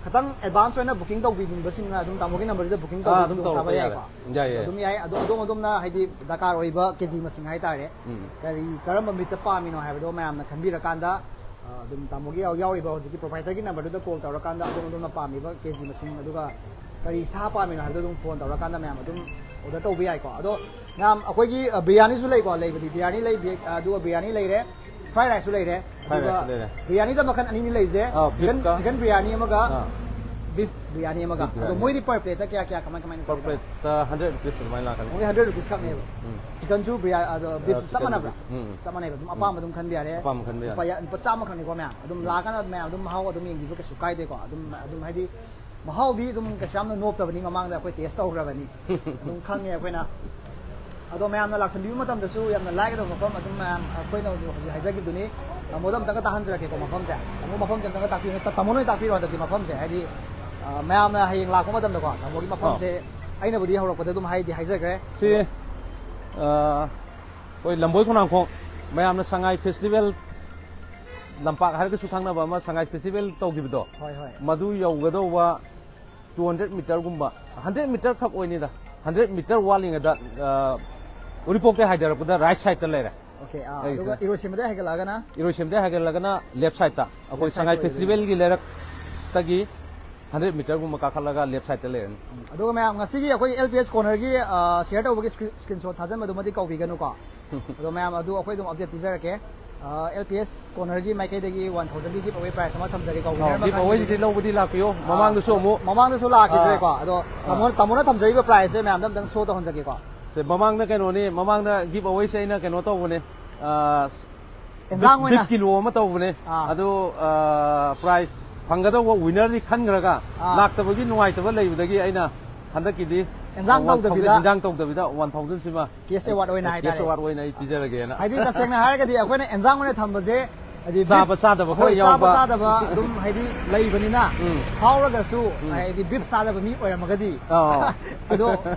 ꯈꯤꯇꯪ ꯑꯦꯗꯚꯥꯟꯁ ꯑꯣꯏꯅ ꯕꯨꯀꯤꯡ ꯇꯧꯕꯤꯅꯤꯡꯕꯁꯤꯡꯅ ꯑꯗꯨꯝ ꯇꯥꯃꯣꯒꯤ ꯅꯝꯕꯔꯁꯤꯗ ꯕꯨꯀꯤꯡ ꯑꯥ, ꯇꯧꯕ ꯑꯗꯨꯝ ꯈꯨꯗꯣꯡꯆꯥꯕ ꯇꯧꯔꯛꯄ ꯌꯥꯏꯀꯣ? ꯌꯥꯏ꯫ ꯌꯥꯏ, ꯌꯥꯏ꯫ ꯑꯗꯨꯝ ꯌꯥꯏ꯫ ꯑꯗꯣ ꯑꯗꯣꯝ ꯑꯗꯣꯝꯅ ꯍꯥꯏꯗꯤ ꯗꯔꯀꯥꯔ ꯑꯣꯏꯕ ꯀꯦꯖꯤ ꯃꯁꯤꯡ ꯍꯥꯏꯇꯥꯔꯦ, ꯎꯝ꯫ ꯀꯔꯤ, ꯀꯔꯝꯕ ꯃꯤꯠꯇ ꯄꯥꯝꯃꯤꯅꯣ ꯍꯥꯏꯕꯗꯣ ꯃꯌꯥꯝꯅ ꯈꯟꯕꯤꯔꯀꯥꯟꯗ, ꯑ, ꯑꯗꯨꯝ ꯇꯥꯃꯣꯒꯤ ꯌꯥꯎ-, ꯌꯥꯎꯔꯤꯕ ꯍꯧꯖꯤꯛꯀꯤ ꯄ꯭ꯔꯣꯄꯥꯏꯇꯔꯒꯤ ꯅꯝꯕꯔꯗꯨꯗ ꯀꯣꯜ ꯇꯧꯔꯀꯥꯟꯗ ꯑꯗꯣꯝ ꯑꯗꯣꯝꯅ ꯄꯥꯝꯃꯤꯕ ꯀꯦꯖꯤ ꯃꯁꯤꯡ, ꯑꯗꯨꯒ ꯀꯔꯤ ꯁꯥ ꯄꯥꯝꯃꯤꯅꯣ ꯍꯥꯏꯕꯗꯣ ꯑꯗꯨꯝ ꯐꯣꯟ ꯇꯧꯔꯀꯥꯟꯗ ꯃꯌꯥꯝ ꯑꯗꯨꯝ ꯑꯣꯔꯗꯔ ꯇꯧꯕ ꯌꯥꯏꯀꯣ꯫ ꯑꯗꯣ ꯃꯌꯥꯝ, ꯑꯩꯈꯣꯏꯒꯤ, ꯑ, ꯕꯤꯔꯌꯥꯅꯤꯁꯨ ꯂꯩꯀꯣ, ꯂꯩꯕꯗꯤ ꯕꯤꯔꯌꯥꯅꯤ ꯂꯩ, ꯕꯤ-, ꯑ, ꯑꯗꯨꯒ ꯕꯤꯔꯌꯥꯅꯤ ꯂꯩꯔꯦ, ꯐ꯭ꯔꯥꯏ ꯔꯥꯏꯁꯁꯨ ꯂꯩꯔꯦ꯫ ꯐ꯭ꯔꯥꯏ ꯑꯗꯨꯒ ꯔꯥꯏꯁꯁꯨ ꯂꯩꯔꯦ꯫ ꯕꯤꯔꯌꯥꯅꯤꯗ ꯃꯈꯜ ꯑꯅꯤꯅꯤ ꯂꯩꯁꯦ, ꯑꯥ, ꯆꯤꯀꯟ, ꯕꯤꯐꯀ꯫ ꯆꯤꯀꯟ ꯕꯤꯔꯌꯥꯅꯤ ꯑꯃꯒ ꯑꯥ꯫ ꯕꯤꯐ ꯕꯤꯔꯌꯥꯅꯤ ꯑꯃꯒ꯫ ꯕꯤꯐ ꯑꯗꯣ ꯕꯤꯔꯌꯥꯅꯤ꯫ ꯃꯣꯏꯗꯤ ꯄꯔ ꯄ꯭ꯂꯦꯠꯇ ꯀꯌꯥ ꯀꯌꯥ, ꯀꯃꯥꯏ ꯀꯃꯥꯏꯅ ꯄꯔ ꯇꯧꯒꯦ? ꯄ꯭ꯂꯦꯠꯇ ꯍꯟꯗ꯭ꯔꯦꯠ ꯔꯨꯄꯤꯁ ꯑꯗꯨꯃꯥꯏꯅ ꯂꯥꯛꯀꯅꯤ꯫ ꯑꯣꯡꯂꯤ ꯍꯟꯗ꯭ꯔꯦꯠ ꯔꯨꯄꯤꯁ ꯈꯛꯅꯦꯕ꯫ ꯎꯝ꯫ ꯆꯤꯀꯟꯁꯨ ꯕꯤꯔꯌꯥ-, ꯑꯗꯣ ꯕꯤꯐ ꯆꯞ ꯆꯤꯀꯟ ꯃꯥꯟꯅꯕ꯭ꯔꯥ? ꯕꯤꯐ꯫ ꯎꯝ, ꯎꯝ꯫ ꯆꯞ ꯃꯥꯟꯅꯩꯕ꯫ ꯑꯗꯨꯝ ꯎꯝ꯫ ꯑꯄꯥꯝꯕ ꯑꯗꯨꯝ ꯈꯟꯕ ꯌꯥꯔꯦ꯫ ꯑꯄꯥꯝꯕ ꯈꯟꯕ ꯌꯥꯔꯦ꯫ ꯂꯨꯄꯥ ꯌꯥ-, ꯂꯨꯄꯥ ꯆꯥꯝꯃ ꯈꯛꯅꯤꯀꯣ ꯃꯌꯥꯝ꯫ ꯑꯗꯨꯝ ꯂꯥꯛꯑꯀꯥꯟꯗ ꯃꯌꯥꯝ ꯑꯗꯨꯝ ꯃꯍꯥꯎ ꯑꯗꯨꯝ ꯌꯦꯡꯕꯤꯕ ꯀꯩꯁꯨ ꯀꯥꯏꯗꯦꯀꯣ꯫ ꯑꯗꯨꯝ, ꯑꯗꯨꯝ ꯍꯥꯏꯗꯤ ꯃꯍꯥꯎꯗꯤ ꯑꯗꯨꯝ ꯀꯩꯁꯨ ꯌꯥꯝꯅ ꯅꯣꯞꯇꯕꯅꯤ, ꯃꯃꯥꯡꯗ ꯑꯩꯈꯣꯏ ꯇꯦꯁ ꯇꯧꯈ꯭ꯔꯕꯅꯤ꯫ ꯑꯗꯨꯝ ꯈꯪꯉꯦ ꯑꯩꯈꯣꯏꯅ꯫ ꯑꯗꯣ ꯃꯌꯥꯝꯅ ꯂꯥꯛꯁꯟꯕꯤꯕ ꯃꯇꯝꯗꯁꯨ ꯌꯥꯝꯅ ꯂꯥꯏꯒꯗꯕ ꯃꯐꯝ ꯑꯗꯨꯝ ꯃꯌꯥꯝ ꯑꯩꯈꯣꯏꯅ ꯍꯧꯖꯤꯛ ꯍꯥꯏꯖꯈꯤꯕꯗꯨꯅꯤ꯫ ꯇꯥꯃꯣꯗ ꯑꯝꯇꯪꯒ ꯇꯥꯍꯟꯖꯔꯛꯀꯦꯀꯣ ꯃꯐꯝꯁꯦ꯫ ꯇꯥꯃꯣ ꯃꯐꯝꯁꯦ ꯑꯝꯇꯪꯒ ꯇꯥꯛꯄꯤꯌꯨ꯫ ꯇꯥꯃꯣꯅ ꯑꯣꯏꯅ ꯇꯥꯛꯄꯤꯔꯣ ꯍꯟꯗꯛꯇꯤ ꯃꯐꯝꯁꯦ꯫ ꯍꯥꯏꯗꯤ, ꯑ, ꯃꯌꯥꯝꯅ ꯍꯌꯦꯡ ꯂꯥꯛꯄ ꯃꯇꯝꯗꯀꯣ ꯇꯥꯃꯣꯒꯤ ꯃꯐꯝꯁꯦ ꯑꯩꯅꯕꯨꯗꯤ ꯍꯧꯔꯛꯄꯗ ꯑꯗꯨꯝ ꯍꯥꯏꯗꯤ ꯍꯥꯏꯖꯈ꯭ꯔꯦ꯫ ꯁꯤ, ꯑ, ꯑꯩꯈꯣꯏ ꯂꯝꯕꯣꯏ ꯈꯣꯡꯅꯥꯡꯈꯣꯡ, ꯃꯌꯥꯝꯅ ꯁꯉꯥꯏ ꯐꯦꯁꯇꯤꯚꯦꯜ ꯂꯝꯄꯥꯛ ꯍꯥꯏꯔꯒꯁꯨ ꯈꯪꯅꯕ ꯑꯃ, ꯁꯉꯥꯏ ꯐꯦꯁꯇꯤꯚꯦꯜ ꯇꯧꯈꯤꯕꯗꯣ, ꯍꯣꯏ, ꯍꯣꯏ꯫ ꯃꯗꯨ ꯌꯧꯒꯗꯧꯕ ꯇꯨ ꯍꯟꯗ꯭ꯔꯦꯠ ꯃꯤꯇꯔꯒꯨꯝꯕ, ꯍꯟꯗ꯭ꯔꯦꯠ ꯃꯤꯇꯔ ꯈꯛ ꯑꯣꯏꯅꯤꯗ, ꯍꯟꯗ꯭ꯔꯦꯠ ꯃꯤꯇꯔ ꯋꯥꯠꯂꯤꯉꯩꯗ, ꯑ, ꯎꯔꯤꯄꯣꯛꯇꯩ ꯍꯥꯏꯊꯔꯛꯄꯗ ꯔꯥꯏꯠ ꯁꯥꯏꯗꯇ ꯂꯩꯔꯦ꯫ ꯑꯣꯀꯦ, ꯑꯥ, ꯑꯩꯁꯦ꯫ ꯑꯗꯨꯒ ꯏꯔꯣꯏꯁꯦꯝꯕꯗꯩ ꯍꯥꯏꯒꯠꯂꯛꯑꯒꯅ? ꯏꯔꯣꯏꯁꯦꯝꯕꯗꯩ ꯍꯥꯏꯒꯠꯂꯒꯅ ꯂꯦꯐ ꯁꯥꯏꯗꯇ, ꯑꯩꯈꯣꯏ ꯂꯦꯐ ꯁꯥꯏꯗ ꯁꯉꯥꯏ ꯑꯣꯏꯗꯣꯏꯅꯦ꯫ ꯐꯦꯁꯇꯤꯚꯦꯜꯒꯤ ꯂꯩꯔꯛꯇꯒꯤ ꯍꯟꯗ꯭ꯔꯦꯠ ꯃꯤꯇꯔꯒꯨꯝꯕ ꯀꯥꯈꯠꯂꯒ ꯂꯦꯐ ꯁꯥꯏꯗꯇ ꯂꯩꯔꯅꯤ꯫ ꯑꯗꯨꯒ ꯃꯌꯥꯝ, ꯉꯁꯤꯒꯤ ꯑꯩꯈꯣꯏ ꯑꯦꯜ ꯄꯤ ꯑꯦꯁ ꯀꯣꯔꯅꯔꯒꯤ, ꯑ, ꯁꯤꯌꯔ ꯇꯧꯕꯒꯤ ꯁ꯭ꯀ꯭ꯔꯤꯟ, ꯁ꯭ꯀ꯭ꯔꯤꯟ ꯁꯣꯠ ꯊꯥꯖꯟꯕꯗꯨꯃꯗꯤ ꯀꯥꯎꯕꯤꯒꯅꯨꯀꯣ꯫ ꯑꯗꯣ ꯃꯌꯥꯝ ꯑꯗꯨ ꯑꯩꯈꯣꯏ ꯑꯗꯨꯝ ꯑꯞꯗꯦꯠ ꯄꯤꯖꯔꯛꯀꯦ꯫ ꯑ, ꯑꯦꯜ ꯄꯤ ꯑꯦꯁ ꯀꯣꯔꯅꯔꯒꯤ ꯃꯥꯏꯀꯩꯗꯒꯤ ꯋꯥꯟ ꯊꯥꯎꯖꯟꯒꯤ ꯒꯤꯐ ꯑꯋꯦ ꯄ꯭ꯔꯥꯏꯖ ꯑꯃ ꯊꯝꯖꯔꯤꯀꯣ꯫ ꯑꯣ, ꯋꯤꯅꯔ ꯒꯤꯐ ꯃꯈꯜ ꯑꯋꯦꯁꯤꯗꯤ ꯂꯧꯕꯗꯤ ꯂꯥꯛꯄꯤꯌꯣ꯫ ꯃꯃꯥꯡꯗꯁꯨ ꯑꯃꯨꯛ ꯃꯃꯥꯡꯗꯁꯨ ꯂꯥꯛꯈꯤꯗ꯭ꯔꯦꯀꯣ꯫ ꯑꯥ꯫ ꯑꯗꯣ ꯇꯥꯃꯣ, ꯑꯥ꯫ ꯇꯥꯃꯣꯅ ꯊꯝꯖꯔꯤꯕ ꯄ꯭ꯔꯥꯏꯖꯁꯦ ꯃꯌꯥꯝꯗ ꯑꯝꯇꯪ ꯁꯣ ꯇꯧꯍꯟꯖꯒꯦꯀꯣ꯫ ꯁꯦ, ꯃꯃꯥꯡꯗ ꯀꯩꯅꯣꯅꯤ, ꯃꯃꯥꯡꯗ ꯒꯤꯐ ꯑꯋꯦꯁꯦ ꯑꯩꯅ ꯀꯩꯅꯣ ꯇꯧꯕꯅꯦ, ꯑ, ꯏꯟꯖꯥꯡ ꯑꯣꯏꯅ꯫ ꯕꯤꯐ ꯀꯤꯂꯣ ꯑꯃ ꯇꯧꯕꯅꯦ꯫ ꯑꯥ꯫ ꯑꯗꯨ ꯄ꯭ꯔꯥꯏꯁ ꯐꯪꯒꯗꯧꯕ ꯋꯤꯅꯔꯗꯤ ꯈꯟꯈ꯭ꯔꯒ ꯑꯥ꯫ ꯂꯥꯛꯇꯕꯒꯤ ꯅꯨꯡꯉꯥꯏꯇꯕ ꯂꯩꯕꯗꯒꯤ ꯑꯩꯅ ꯍꯟꯗꯛꯀꯤꯗꯤ ꯏꯟꯖꯥꯡ ꯋꯥꯟ ꯊꯥꯎꯖꯟ ꯇꯧꯗꯕꯤꯗ꯫ ꯏꯟꯖꯥꯡ ꯇꯧꯗꯕꯤꯗ ꯋꯥꯟ ꯊꯥꯎꯖꯟꯁꯤꯃ ꯀꯦꯁ ꯑꯦꯋꯥꯔꯗ ꯑꯣꯏꯅ ꯍꯥꯏꯇꯥꯔꯦ꯫ ꯀꯦꯁ ꯑꯦꯋꯥꯔꯗ ꯑꯣꯏꯅ ꯑꯩ ꯄꯤꯖꯔꯒꯦꯅ꯫ ꯍꯥꯏꯗꯤ ꯇꯁꯦꯡꯅ ꯍꯥꯏꯔꯒꯗꯤ ꯑꯩꯈꯣꯏꯅ ꯏꯟꯖꯥꯡ ꯑꯣꯏꯅ ꯊꯝꯕꯁꯦ ꯍꯥꯏꯗꯤ ꯆꯥꯕ ꯕꯤꯐ, ꯆꯥꯗꯕ ꯈꯔ ꯍꯣꯏ, ꯆꯥꯕ ꯌꯥꯎꯕ꯫ ꯆꯥꯗꯕ ꯑꯗꯨꯝ ꯍꯥꯏꯗꯤ ꯂꯩꯕꯅꯤꯅ ꯎꯝ꯫ ꯐꯥꯎꯔꯒꯁꯨ ꯍꯥꯏꯗꯤ ꯕꯤꯐ ꯆꯥꯗꯕ ꯃꯤ ꯑꯣꯏꯔꯝꯃꯒꯗꯤ ꯑꯥ꯫ ꯑꯗꯣ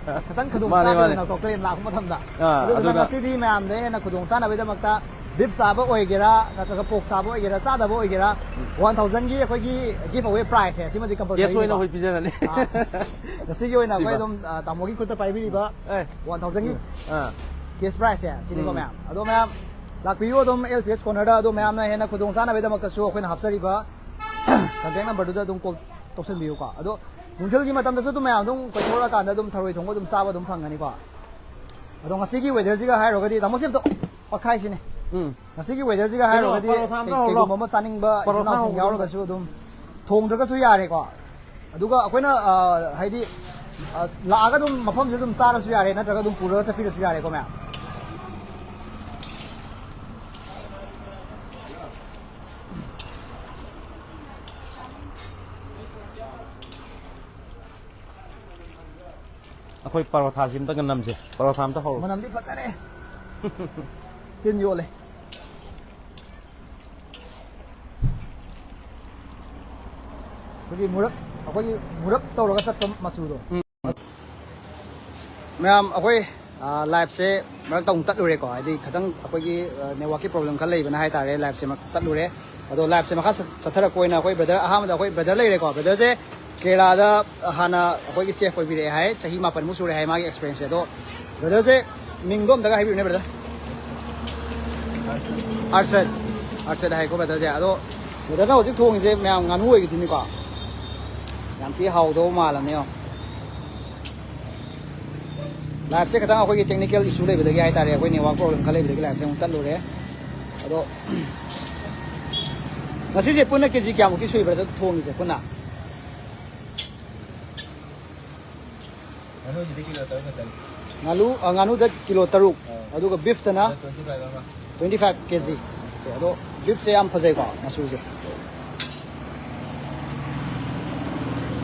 ꯈꯤꯇꯪ ꯈꯨꯗꯣꯡ ꯃꯥꯅꯦ, ꯃꯥꯅꯦ꯫ ꯆꯥꯗꯦꯗꯅꯀꯣ ꯀꯔꯤ ꯂꯥꯛꯄ ꯃꯇꯝꯗ꯫ ꯑꯥ, ꯑꯗꯨꯗꯨꯅ ꯑꯗꯨꯅ ꯉꯁꯤꯗꯤ ꯃꯌꯥꯝꯗ ꯍꯦꯟꯅ ꯈꯨꯗꯣꯡ ꯆꯥꯅꯕꯒꯤꯗꯃꯛꯇ ꯕꯤꯐ ꯆꯥꯕ ꯑꯣꯏꯒꯦꯔꯥ ꯅꯠꯇ꯭ꯔꯒ ꯄꯣꯛ ꯆꯥꯕ ꯑꯣꯏꯒꯦꯔꯥ ꯆꯥꯗꯕ ꯑꯣꯏꯒꯦꯔꯥ ꯋꯥꯟ ꯊꯥꯎꯖꯟꯒꯤ ꯑꯩꯈꯣꯏꯒꯤ ꯒꯤꯐ ꯑꯋꯦ ꯄ꯭ꯔꯥꯏꯁꯁꯦ ꯁꯤꯃꯗꯤ ꯀꯦꯁ ꯑꯣꯏꯅ ꯀꯝꯄꯜꯁꯔꯤ꯫ ꯑꯩꯈꯣꯏ ꯄꯤꯖꯔꯅꯤ꯫ ꯉꯁꯤꯒꯤ ꯑꯣꯏꯅ ꯑꯩꯈꯣꯏ ꯁꯤꯕ꯫ ꯑꯗꯨꯝ ꯑ, ꯇꯥꯃꯣꯒꯤ ꯈꯨꯠꯇ ꯄꯥꯏꯕꯤꯔꯤꯕ ꯑꯦ꯫ ꯋꯥꯟ ꯊꯥꯎꯖꯟꯒꯤ ꯑꯥ꯫ ꯀꯦꯁ ꯄ꯭ꯔꯥꯏꯁꯁꯦ ꯁꯤꯅꯤꯀꯣ ꯎꯝ꯫ ꯃꯌꯥꯝ꯫ ꯑꯗꯣ ꯃꯌꯥꯝ ꯂꯥꯛꯄꯤꯌꯨ ꯑꯗꯨꯝ ꯑꯦꯜ ꯄꯤ ꯑꯦꯁ ꯀꯣꯔꯅꯔꯗ꯫ ꯑꯗꯣ ꯃꯌꯥꯝꯅ ꯍꯦꯟꯅ ꯈꯨꯗꯣꯡ ꯆꯥꯅꯕꯒꯤꯗꯃꯛꯇꯁꯨ ꯑꯩꯈꯣꯏꯅ ꯍꯥꯞꯆꯔꯤꯕ ꯀꯟꯇꯦꯛ ꯅꯝꯕꯔꯗꯨꯗ ꯑꯗꯨꯝ ꯀꯣꯜ ꯇꯧꯁꯟꯕꯤꯌꯨꯀꯣ꯫ ꯑꯗꯣ ꯅꯨꯡꯊꯤꯜꯒꯤ ꯃꯇꯝꯗꯁꯨ ꯑꯗꯨꯝ ꯃꯌꯥꯝ ꯑꯗꯨꯝ ꯀꯣꯏꯊꯣꯔꯛꯑꯀꯥꯟꯗ ꯑꯗꯨꯝ ꯊꯔꯣꯏ ꯊꯣꯡꯕ ꯑꯗꯨꯝ ꯆꯥꯕ ꯑꯗꯨꯝ ꯐꯪꯒꯅꯤꯀꯣ꯫ ꯑꯗꯣ ꯉꯁꯤꯒꯤ ꯋꯦꯗꯔꯁꯤꯒ ꯍꯥꯏꯔꯨꯔꯒꯗꯤ ꯇꯥꯃꯣꯁꯤ ꯑꯝꯇ ꯄꯛꯈꯥꯏꯁꯤꯅꯦ꯫ ꯎꯝ꯫ ꯉꯁꯤꯒꯤ ꯋꯦꯗꯔꯁꯤꯒ ꯀꯩꯅꯣ, ꯍꯥꯏꯔꯨꯔꯒꯗꯤ ꯄꯔꯣꯊꯥ ꯑꯝꯇ ꯀꯩ- ꯍꯧꯔꯣ꯫ ꯀꯩꯒꯨꯝꯕ ꯑꯃ ꯆꯥꯅꯤꯡꯕ ꯏꯆꯤꯟ ꯄꯔꯣꯊꯥ ꯏꯅꯥꯎꯁꯤꯡ ꯍꯧꯔꯣ꯫ ꯌꯥꯎꯔꯒꯁꯨ ꯑꯗꯨꯝ ꯊꯣꯡꯗ꯭ꯔꯒꯁꯨ ꯌꯥꯔꯦꯀꯣ꯫ ꯑꯗꯨꯒ ꯑꯩꯈꯣꯏꯅ ꯑ, ꯍꯥꯏꯗꯤ ꯑ, ꯂꯥꯛꯑꯒ ꯑꯗꯨꯝ ꯃꯐꯝꯁꯤꯗ ꯑꯗꯨꯝ ꯆꯥꯔꯁꯨ ꯌꯥꯔꯦ ꯅꯠꯇ꯭ꯔꯒ ꯑꯗꯨꯝ ꯄꯨꯔꯒ ꯆꯠꯄꯤꯔꯁꯨ ꯌꯥꯔꯦꯀꯣ ꯃꯌꯥꯝ꯫ ꯑꯩꯈꯣꯏ ꯄꯔꯣꯊꯥꯁꯤ ꯑꯝꯇꯒ ꯅꯝꯁꯦ꯫ ꯄꯔꯣꯊꯥ ꯑꯝꯇ ꯍꯧꯔꯣ꯫ ꯃꯅꯝꯗꯤ ꯐꯖꯔꯦ꯫ ꯇꯤꯟ ꯌꯣꯠꯂꯦ꯫ ꯑꯩꯈꯣꯏꯒꯤ ꯃꯨꯔꯞ ꯑꯩꯈꯣꯏꯒꯤ ꯃꯨꯔꯞ ꯇꯧꯔꯒ ꯆꯠꯄ ꯃꯆꯨꯗꯣ꯫ ꯎꯝ꯫ ꯃꯌꯥꯝ ꯑꯩꯈꯣꯏ ꯂꯥꯏꯐꯁꯦ ꯃꯔꯛꯇ ꯑꯃꯨꯛ ꯇꯠꯂꯨꯔꯦꯀꯣ꯫ ꯍꯥꯏꯗꯤ ꯈꯤꯇꯪ ꯑꯩꯈꯣꯏꯒꯤ ꯅꯦꯠꯋꯥꯛꯀꯤ ꯄ꯭ꯔꯣꯕ꯭ꯂꯦꯝ ꯈꯔ ꯂꯩꯕꯅ ꯍꯥꯏꯇꯥꯔꯦ꯫ ꯂꯥꯏꯐꯁꯦ ꯃꯔꯛꯇ ꯇꯠꯂꯨꯔꯦ꯫ ꯑꯗꯣ ꯂꯥꯏꯐꯁꯦ ꯃꯈꯥ ꯆꯠ- ꯆꯠꯊꯔꯛꯄ ꯑꯣꯏꯅ ꯑꯩꯈꯣꯏ ꯕ꯭ꯔꯗꯔ, ꯑꯍꯥꯟꯕꯗ ꯑꯩꯈꯣꯏ ꯕ꯭ꯔꯗꯔ ꯂꯩꯔꯦꯀꯣ꯫ ꯕ꯭ꯔꯗꯔꯁꯦ ꯀꯦꯔꯂꯥꯗ ꯍꯥꯟꯅ ꯑꯩꯈꯣꯏꯒꯤ ꯆꯦꯐ ꯑꯣꯏꯕꯤꯔꯛꯑꯦ ꯍꯥꯏ꯫ ꯆꯍꯤ ꯃꯥꯄꯟꯃꯨꯛ ꯁꯨꯔꯦ ꯍꯥꯏ ꯃꯥꯒꯤ ꯑꯦꯛꯁꯄꯤꯔꯤꯌꯦꯟꯁꯁꯦ꯫ ꯑꯗꯣ ꯕ꯭ꯔꯗꯔꯁꯦ ꯃꯤꯡꯗꯣ ꯑꯝꯇꯒ ꯍꯥꯏꯕꯤꯌꯨꯅꯦ ꯕ꯭ꯔꯗꯔ꯫ ꯑꯥꯔꯁꯠ꯫ ꯑꯥꯔꯁꯠ ꯍꯥꯏꯀꯣ ꯕ꯭ꯔꯗꯔꯁꯦ꯫ ꯑꯗꯣ ꯕ꯭ꯔꯗꯔꯅ ꯍꯧꯖꯤꯛ ꯊꯣꯡꯉꯤꯁꯦ ꯃꯌꯥꯝ ꯉꯥꯅꯨ ꯑꯣꯏꯕꯤꯗꯨꯅꯤꯀꯣ꯫ ꯌꯥꯝ ꯊꯤ ꯍꯥꯎꯗꯧꯕ ꯃꯥꯜꯂꯝꯅꯦ ꯌꯦꯡꯉꯣ꯫ ꯂꯥꯏꯐꯁꯦ ꯈꯤꯇꯪ ꯑꯩꯈꯣꯏꯒꯤ ꯇꯦꯛꯅꯤꯀꯦꯜ ꯏꯁꯨ ꯂꯩꯕꯗꯒꯤ ꯍꯥꯏꯇꯥꯔꯦ, ꯑꯩꯈꯣꯏ ꯅꯦꯠꯋꯥꯛ ꯄ꯭ꯔꯣꯕ꯭ꯂꯦꯝ ꯈꯔ ꯂꯩꯕꯗꯒꯤ ꯂꯥꯏꯐꯁꯦ ꯑꯃꯨꯛ ꯇꯠꯂꯨꯔꯦ꯫ ꯑꯗꯣ ꯉꯁꯤꯁꯦ ꯄꯨꯟꯅ ꯀꯦ ꯖꯤ ꯀꯌꯥꯃꯨꯛꯇꯤ ꯁꯨꯏ ꯕ꯭ꯔꯗꯔ ꯊꯣꯡꯉꯤꯁꯦ ꯄꯨꯟꯅ? ꯉꯥꯅꯨꯁꯤꯗꯤ ꯀꯤꯂꯣ ꯇꯔꯨꯛ ꯈꯛꯇꯅꯤ꯫ ꯉꯥꯅꯨ, ꯑ, ꯉꯥꯅꯨꯗ ꯀꯤꯂꯣ ꯇꯔꯨꯛ, ꯑꯥ꯫ ꯑꯗꯨꯒ ꯕꯤꯐꯇꯅ ꯇ꯭ꯋꯦꯟꯇꯤ ꯐꯥꯏꯚ ꯑꯃ꯫ ꯇ꯭ꯋꯦꯟꯇꯤ ꯐꯥꯏꯚ ꯀꯦ ꯖꯤ꯫ ꯑꯗꯣ ꯕꯤꯞꯁꯦ ꯌꯥꯝ ꯐꯖꯩꯀꯣ, ꯃꯆꯨꯁꯦ꯫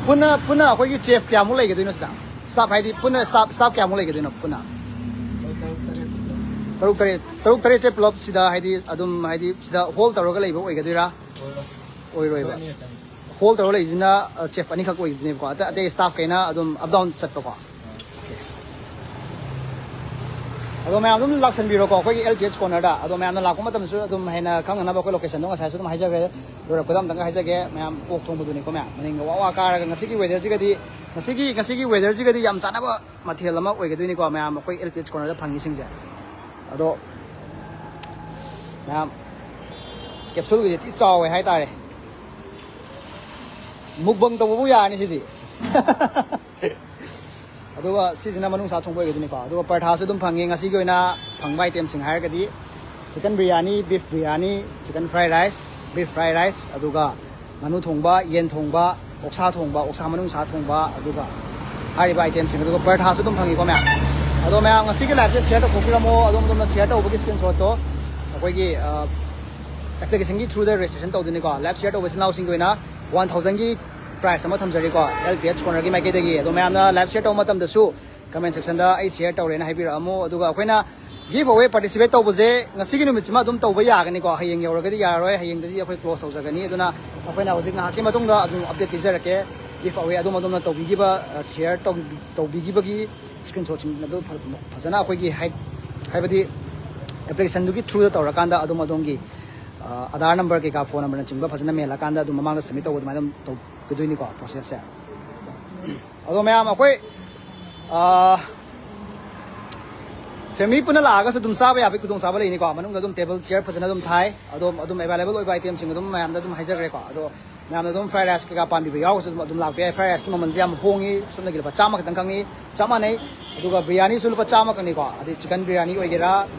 ꯄꯨꯟꯅ ꯄꯨꯟꯅ ꯑꯩꯈꯣꯏꯒꯤ ꯆꯦꯐ ꯀꯌꯥꯃꯨꯛ ꯂꯩꯒꯗꯣꯏꯅꯣ ꯁꯤꯗ? ꯁ꯭ꯇꯥꯐ ꯍꯥꯏꯗꯤ ꯄꯨꯟꯅ ꯁ꯭ꯇꯥꯐ ꯁ꯭ꯇꯥꯐ ꯀꯌꯥꯃꯨꯛ ꯂꯩꯒꯗꯣꯏꯅꯣ ꯄꯨꯟꯅ? ꯇꯔꯨꯛ ꯇꯔꯦꯠ, ꯇꯔꯨꯛ ꯇꯔꯦꯠꯁꯦ ꯄꯨꯂꯞ ꯁꯤꯗ ꯍꯥꯏꯗꯤ ꯑꯗꯨꯝ ꯍꯥꯏꯗꯤ ꯁꯤꯗ ꯍꯣꯜ ꯇꯧꯔꯒ ꯂꯩꯕ ꯑꯣꯏꯒꯗꯣꯏꯔꯥ? ꯑꯣꯏꯔꯣꯏꯕ꯫ ꯍꯣꯜ ꯇꯧꯔ ꯂꯩꯁꯤꯅ ꯆꯦꯐ ꯑꯅꯤꯈꯛ ꯑꯣꯏꯒꯗꯣꯏꯅꯦꯕꯀꯣ, ꯑꯇꯩ ꯑꯇꯩ ꯁ꯭ꯇꯥꯐ ꯀꯩꯅ ꯑꯗꯨꯝ ꯑꯞ ꯗꯥꯎꯟ ꯆꯠꯄꯀꯣ꯫ ꯑꯗꯣ ꯃꯌꯥꯝ ꯑꯗꯨꯝ ꯂꯥꯛꯁꯟꯕꯤꯔꯣꯀꯣ ꯑꯩꯈꯣꯏꯒꯤ ꯑꯦꯜ ꯄꯤ ꯑꯩꯆ ꯀꯣꯔꯅꯔꯗ꯫ ꯑꯗꯣ ꯃꯌꯥꯝꯅ ꯂꯥꯛꯄ ꯃꯇꯝꯗꯁꯨ ꯑꯗꯨꯝ ꯍꯦꯟꯅ ꯈꯪꯅꯅꯕ ꯑꯩꯈꯣꯏ ꯂꯣꯀꯦꯁꯟꯗꯣ ꯉꯁꯥꯏꯁꯨ ꯑꯗꯨꯝ ꯍꯥꯏꯖꯈ꯭ꯔꯦ꯫ ꯂꯣꯏꯔꯛꯄꯗ ꯑꯝꯇꯪꯒ ꯍꯥꯏꯖꯒꯦ, ꯃꯌꯥꯝ ꯑꯣꯛ ꯊꯣꯡꯕꯗꯨꯅꯤꯀꯣ ꯃꯌꯥꯝ꯫ ꯃꯅꯤꯡꯒ ꯋꯥ ꯋꯥ ꯀꯥꯔꯒ ꯉꯁꯤꯒꯤ ꯋꯦꯗꯔꯁꯤꯒꯗꯤ, ꯉꯁꯤꯒꯤ ꯉꯁꯤꯒꯤ ꯋꯦꯗꯔꯁꯤꯒꯗꯤ ꯌꯥꯝ ꯆꯥꯟꯅꯕ ꯃꯊꯦꯜ ꯑꯃ ꯑꯣꯏꯒꯗꯣꯏꯅꯤꯀꯣ ꯃꯌꯥꯝ, ꯑꯩꯈꯣꯏ ꯑꯦꯜ ꯄꯤ ꯑꯩꯆ ꯀꯣꯔꯅꯔꯗ ꯐꯪꯉꯤꯁꯤꯡꯁꯦ꯫ ꯑꯗꯣ ꯃꯌꯥꯝ ꯀꯦꯞꯁꯨꯜꯒꯤꯗꯤ ꯊꯤ ꯆꯥꯎꯋꯦ ꯍꯥꯏꯇꯥꯔꯦ꯫ ꯃꯨꯛꯕꯪ ꯇꯧꯕꯕꯨ ꯌꯥꯔꯅꯤ ꯁꯤꯗꯤ꯫ ꯑꯗꯨꯒ ꯁꯤꯁꯤꯅ ꯃꯅꯨꯡꯁꯥ ꯊꯣꯡꯕ ꯑꯣꯏꯒꯗꯣꯏꯅꯤꯀꯣ꯫ ꯑꯗꯨꯒ ꯄꯔꯊꯥꯁꯨ ꯑꯗꯨꯝ ꯐꯪꯉꯤ꯫ ꯉꯁꯤꯒꯤ ꯑꯣꯏꯅ ꯐꯪꯕ ꯑꯥꯏꯇꯦꯝꯁꯤꯡ ꯍꯥꯏꯔꯒꯗꯤ chicken biryani, beef biryani, chicken fry rice, beef fry rice, ꯑꯗꯨꯒ ꯉꯥꯅꯨ ꯊꯣꯡꯕ, ꯌꯦꯟ ꯊꯣꯡꯕ, ꯑꯣꯛꯁꯥ ꯊꯣꯡꯕ, ꯑꯣꯛꯁꯥ ꯃꯅꯨꯡꯁꯥ ꯊꯣꯡꯕ, ꯑꯗꯨꯒ ꯍꯥꯏꯔꯤꯕ ꯑꯥꯏꯇꯦꯝꯁꯤꯡ, ꯑꯗꯨꯒ ꯄꯔꯊꯥꯁꯨ ꯑꯗꯨꯝ ꯐꯪꯉꯤꯀꯣ ꯃꯌꯥꯝ꯫ ꯑꯗꯣ ꯃꯌꯥꯝ ꯉꯁꯤꯒꯤ ꯂꯥꯏꯐꯁꯦ ꯁꯤꯌꯔ ꯇꯧꯊꯣꯛꯄꯤꯔꯝꯃꯣ꯫ ꯑꯗꯣꯝ ꯑꯗꯣꯝꯅ ꯁꯤꯌꯔ ꯇꯧꯕꯒꯤ ꯁ꯭ꯀ꯭ꯔꯤꯟꯁꯣꯠꯇꯣ ꯑꯩꯈꯣꯏꯒꯤ ꯑꯦꯄ꯭ꯂꯤꯀꯦꯁꯟꯒꯤ ꯊ꯭ꯔꯨꯗ ꯔꯦꯖꯤꯁꯇ꯭ꯔꯦꯁꯟ ꯇꯧꯗꯣꯏꯅꯤꯀꯣ꯫ ꯂꯥꯏꯐ ꯁꯤꯌꯔ ꯇꯧꯕ ꯏꯆꯤꯟ ꯏꯅꯥꯎꯁꯤꯡꯒꯤ ꯑꯣꯏꯅ ꯋꯥꯟ ꯊꯥꯎꯖꯟꯒꯤ ꯄ꯭ꯔꯥꯏꯁ ꯑꯃ ꯊꯝꯖꯔꯤꯀꯣ ꯑꯦꯜ ꯄꯤ ꯑꯩꯆ ꯀꯣꯔꯅꯔꯒꯤ ꯃꯥꯏꯀꯩꯗꯒꯤ꯫ ꯑꯗꯣ ꯃꯌꯥꯝꯅ ꯂꯥꯏꯐ ꯁꯤꯌꯔ ꯇꯧꯕ ꯃꯇꯝꯗꯁꯨ ꯀꯃꯦꯟ ꯁꯦꯛꯁꯟꯗ "ꯑꯩ ꯁꯤꯌꯔ ꯇꯧꯔꯦꯅ" ꯍꯥꯏꯕꯤꯔꯛꯑꯝꯃꯣ꯫ ꯑꯗꯨꯒ ꯑꯩꯈꯣꯏꯅ ꯒꯤꯐ ꯑꯋꯦ ꯄꯥꯔꯇꯤꯁꯤꯄꯦꯠ ꯇꯧꯕꯁꯦ ꯉꯁꯤꯒꯤ ꯅꯨꯃꯤꯠꯁꯤꯃ ꯑꯗꯨꯝ ꯇꯧꯕ ꯌꯥꯒꯅꯤꯀꯣ꯫ ꯍꯌꯦꯡ ꯌꯧꯔꯒꯗꯤ ꯌꯥꯔꯔꯣꯏ, ꯍꯌꯦꯡꯗꯗꯤ ꯑꯩꯈꯣꯏ ꯀ꯭ꯂꯣꯖ ꯇꯧꯖꯒꯅꯤ꯫ ꯑꯗꯨꯅ ꯑꯩꯈꯣꯏꯅ ꯍꯧꯖꯤꯛ ꯉꯥꯏꯍꯥꯛꯀꯤ ꯃꯇꯨꯡꯗ ꯑꯗꯨꯝ ꯑꯞꯗꯦꯠ ꯄꯤꯖꯔꯛꯀꯦ꯫ ꯒꯤꯐ ꯑꯋꯦ ꯑꯗꯨꯝ ꯑꯗꯣꯝꯅ ꯇꯧꯕꯤꯈꯤꯕ, ꯁꯤꯌꯔ ꯇꯧꯕꯤꯈꯤꯕꯒꯤ ꯁ꯭ꯀ꯭ꯔꯤꯟꯁꯣꯠꯁꯤꯡ ꯑꯗꯨ ꯐ-, ꯐꯖꯅ ꯑꯩꯈꯣꯏꯒꯤ ꯍꯥꯏ-, ꯍꯥꯏꯕꯗꯤ ꯑꯦꯄ꯭ꯂꯤꯀꯦꯁꯟꯗꯨꯒꯤ ꯊ꯭ꯔꯨꯗ ꯇꯧꯔꯀꯥꯟꯗ ꯑꯗꯨꯝ ꯑꯗꯣꯝꯒꯤ ꯑ, ꯑꯙꯥꯔ ꯅꯝꯕꯔ ꯀꯩꯀꯥ, ꯐꯣꯟ ꯅꯝꯕꯔꯅꯆꯤꯡꯕ ꯐꯖꯅ ꯃꯦꯜꯂꯀꯥꯟꯗ ꯑꯗꯨꯝ ꯃꯃꯥꯡꯗ ꯁꯕꯃꯤꯠ ꯇꯧꯕ ꯑꯗꯨꯃꯥꯏꯅ ꯑꯗꯨꯝ ꯇꯧꯒꯗꯣꯏꯅꯤꯀꯣ ꯄ꯭ꯔꯣꯁꯦꯁꯁꯦ꯫ ꯑꯗꯣ ꯃꯌꯥꯝ ꯑꯩꯈꯣꯏ, ꯑ, ꯐꯦꯃꯤꯂꯤ ꯄꯨꯟꯅ ꯂꯥꯛꯑꯒꯁꯨ ꯑꯗꯨꯝ ꯆꯥꯕ ꯌꯥꯕꯒꯤ ꯈꯨꯗꯣꯡꯆꯥꯕ ꯂꯩꯅꯤꯀꯣ꯫ ꯃꯅꯨꯡꯗ ꯑꯗꯨꯝ ꯇꯦꯕꯜ ꯆꯤꯌꯔ ꯐꯖꯅ ꯑꯗꯨꯝ ꯊꯥꯏ꯫ ꯑꯗꯣ ꯑꯗꯨꯝ ꯑꯦꯕꯥꯏꯂꯦꯕꯜ ꯑꯣꯏꯕ ꯑꯥꯏꯇꯦꯝꯁꯤꯡ ꯑꯗꯨꯝ ꯃꯌꯥꯝꯗ ꯑꯗꯨꯝ ꯍꯥꯏꯖꯈ꯭ꯔꯦꯀꯣ꯫ ꯑꯗꯣ ꯃꯌꯥꯝꯅ ꯑꯗꯨꯝ ꯐ꯭ꯔꯥꯏ ꯔꯥꯏꯁ ꯀꯩꯀꯥ ꯄꯥꯝꯕꯤꯕ ꯌꯥꯎꯔꯒꯁꯨ ꯑꯗꯨꯝ, ꯑꯗꯨꯝ ꯂꯥꯛꯄ ꯌꯥꯏ꯫ ꯐ꯭ꯔꯥꯏ ꯔꯥꯏꯁꯀꯤ ꯃꯃꯜꯁꯦ ꯌꯥꯝ ꯍꯣꯡꯉꯤ, ꯁꯣꯝꯗꯒꯤ ꯂꯨꯄꯥ ꯆꯥꯝꯃ ꯈꯛꯇꯪ ꯈꯪꯉꯤ, ꯆꯞ ꯃꯥꯟꯅꯩ꯫ ꯑꯗꯨꯒ ꯕꯤꯔꯌꯥꯅꯤꯁꯨ ꯂꯨꯄꯥ ꯆꯥꯝꯃ ꯈꯛꯅꯤꯀꯣ꯫ ꯑꯗꯩ ꯆꯤꯀꯟ ꯕꯤꯔꯌꯥꯅꯤ ꯑꯣꯏꯒꯦꯔꯥ,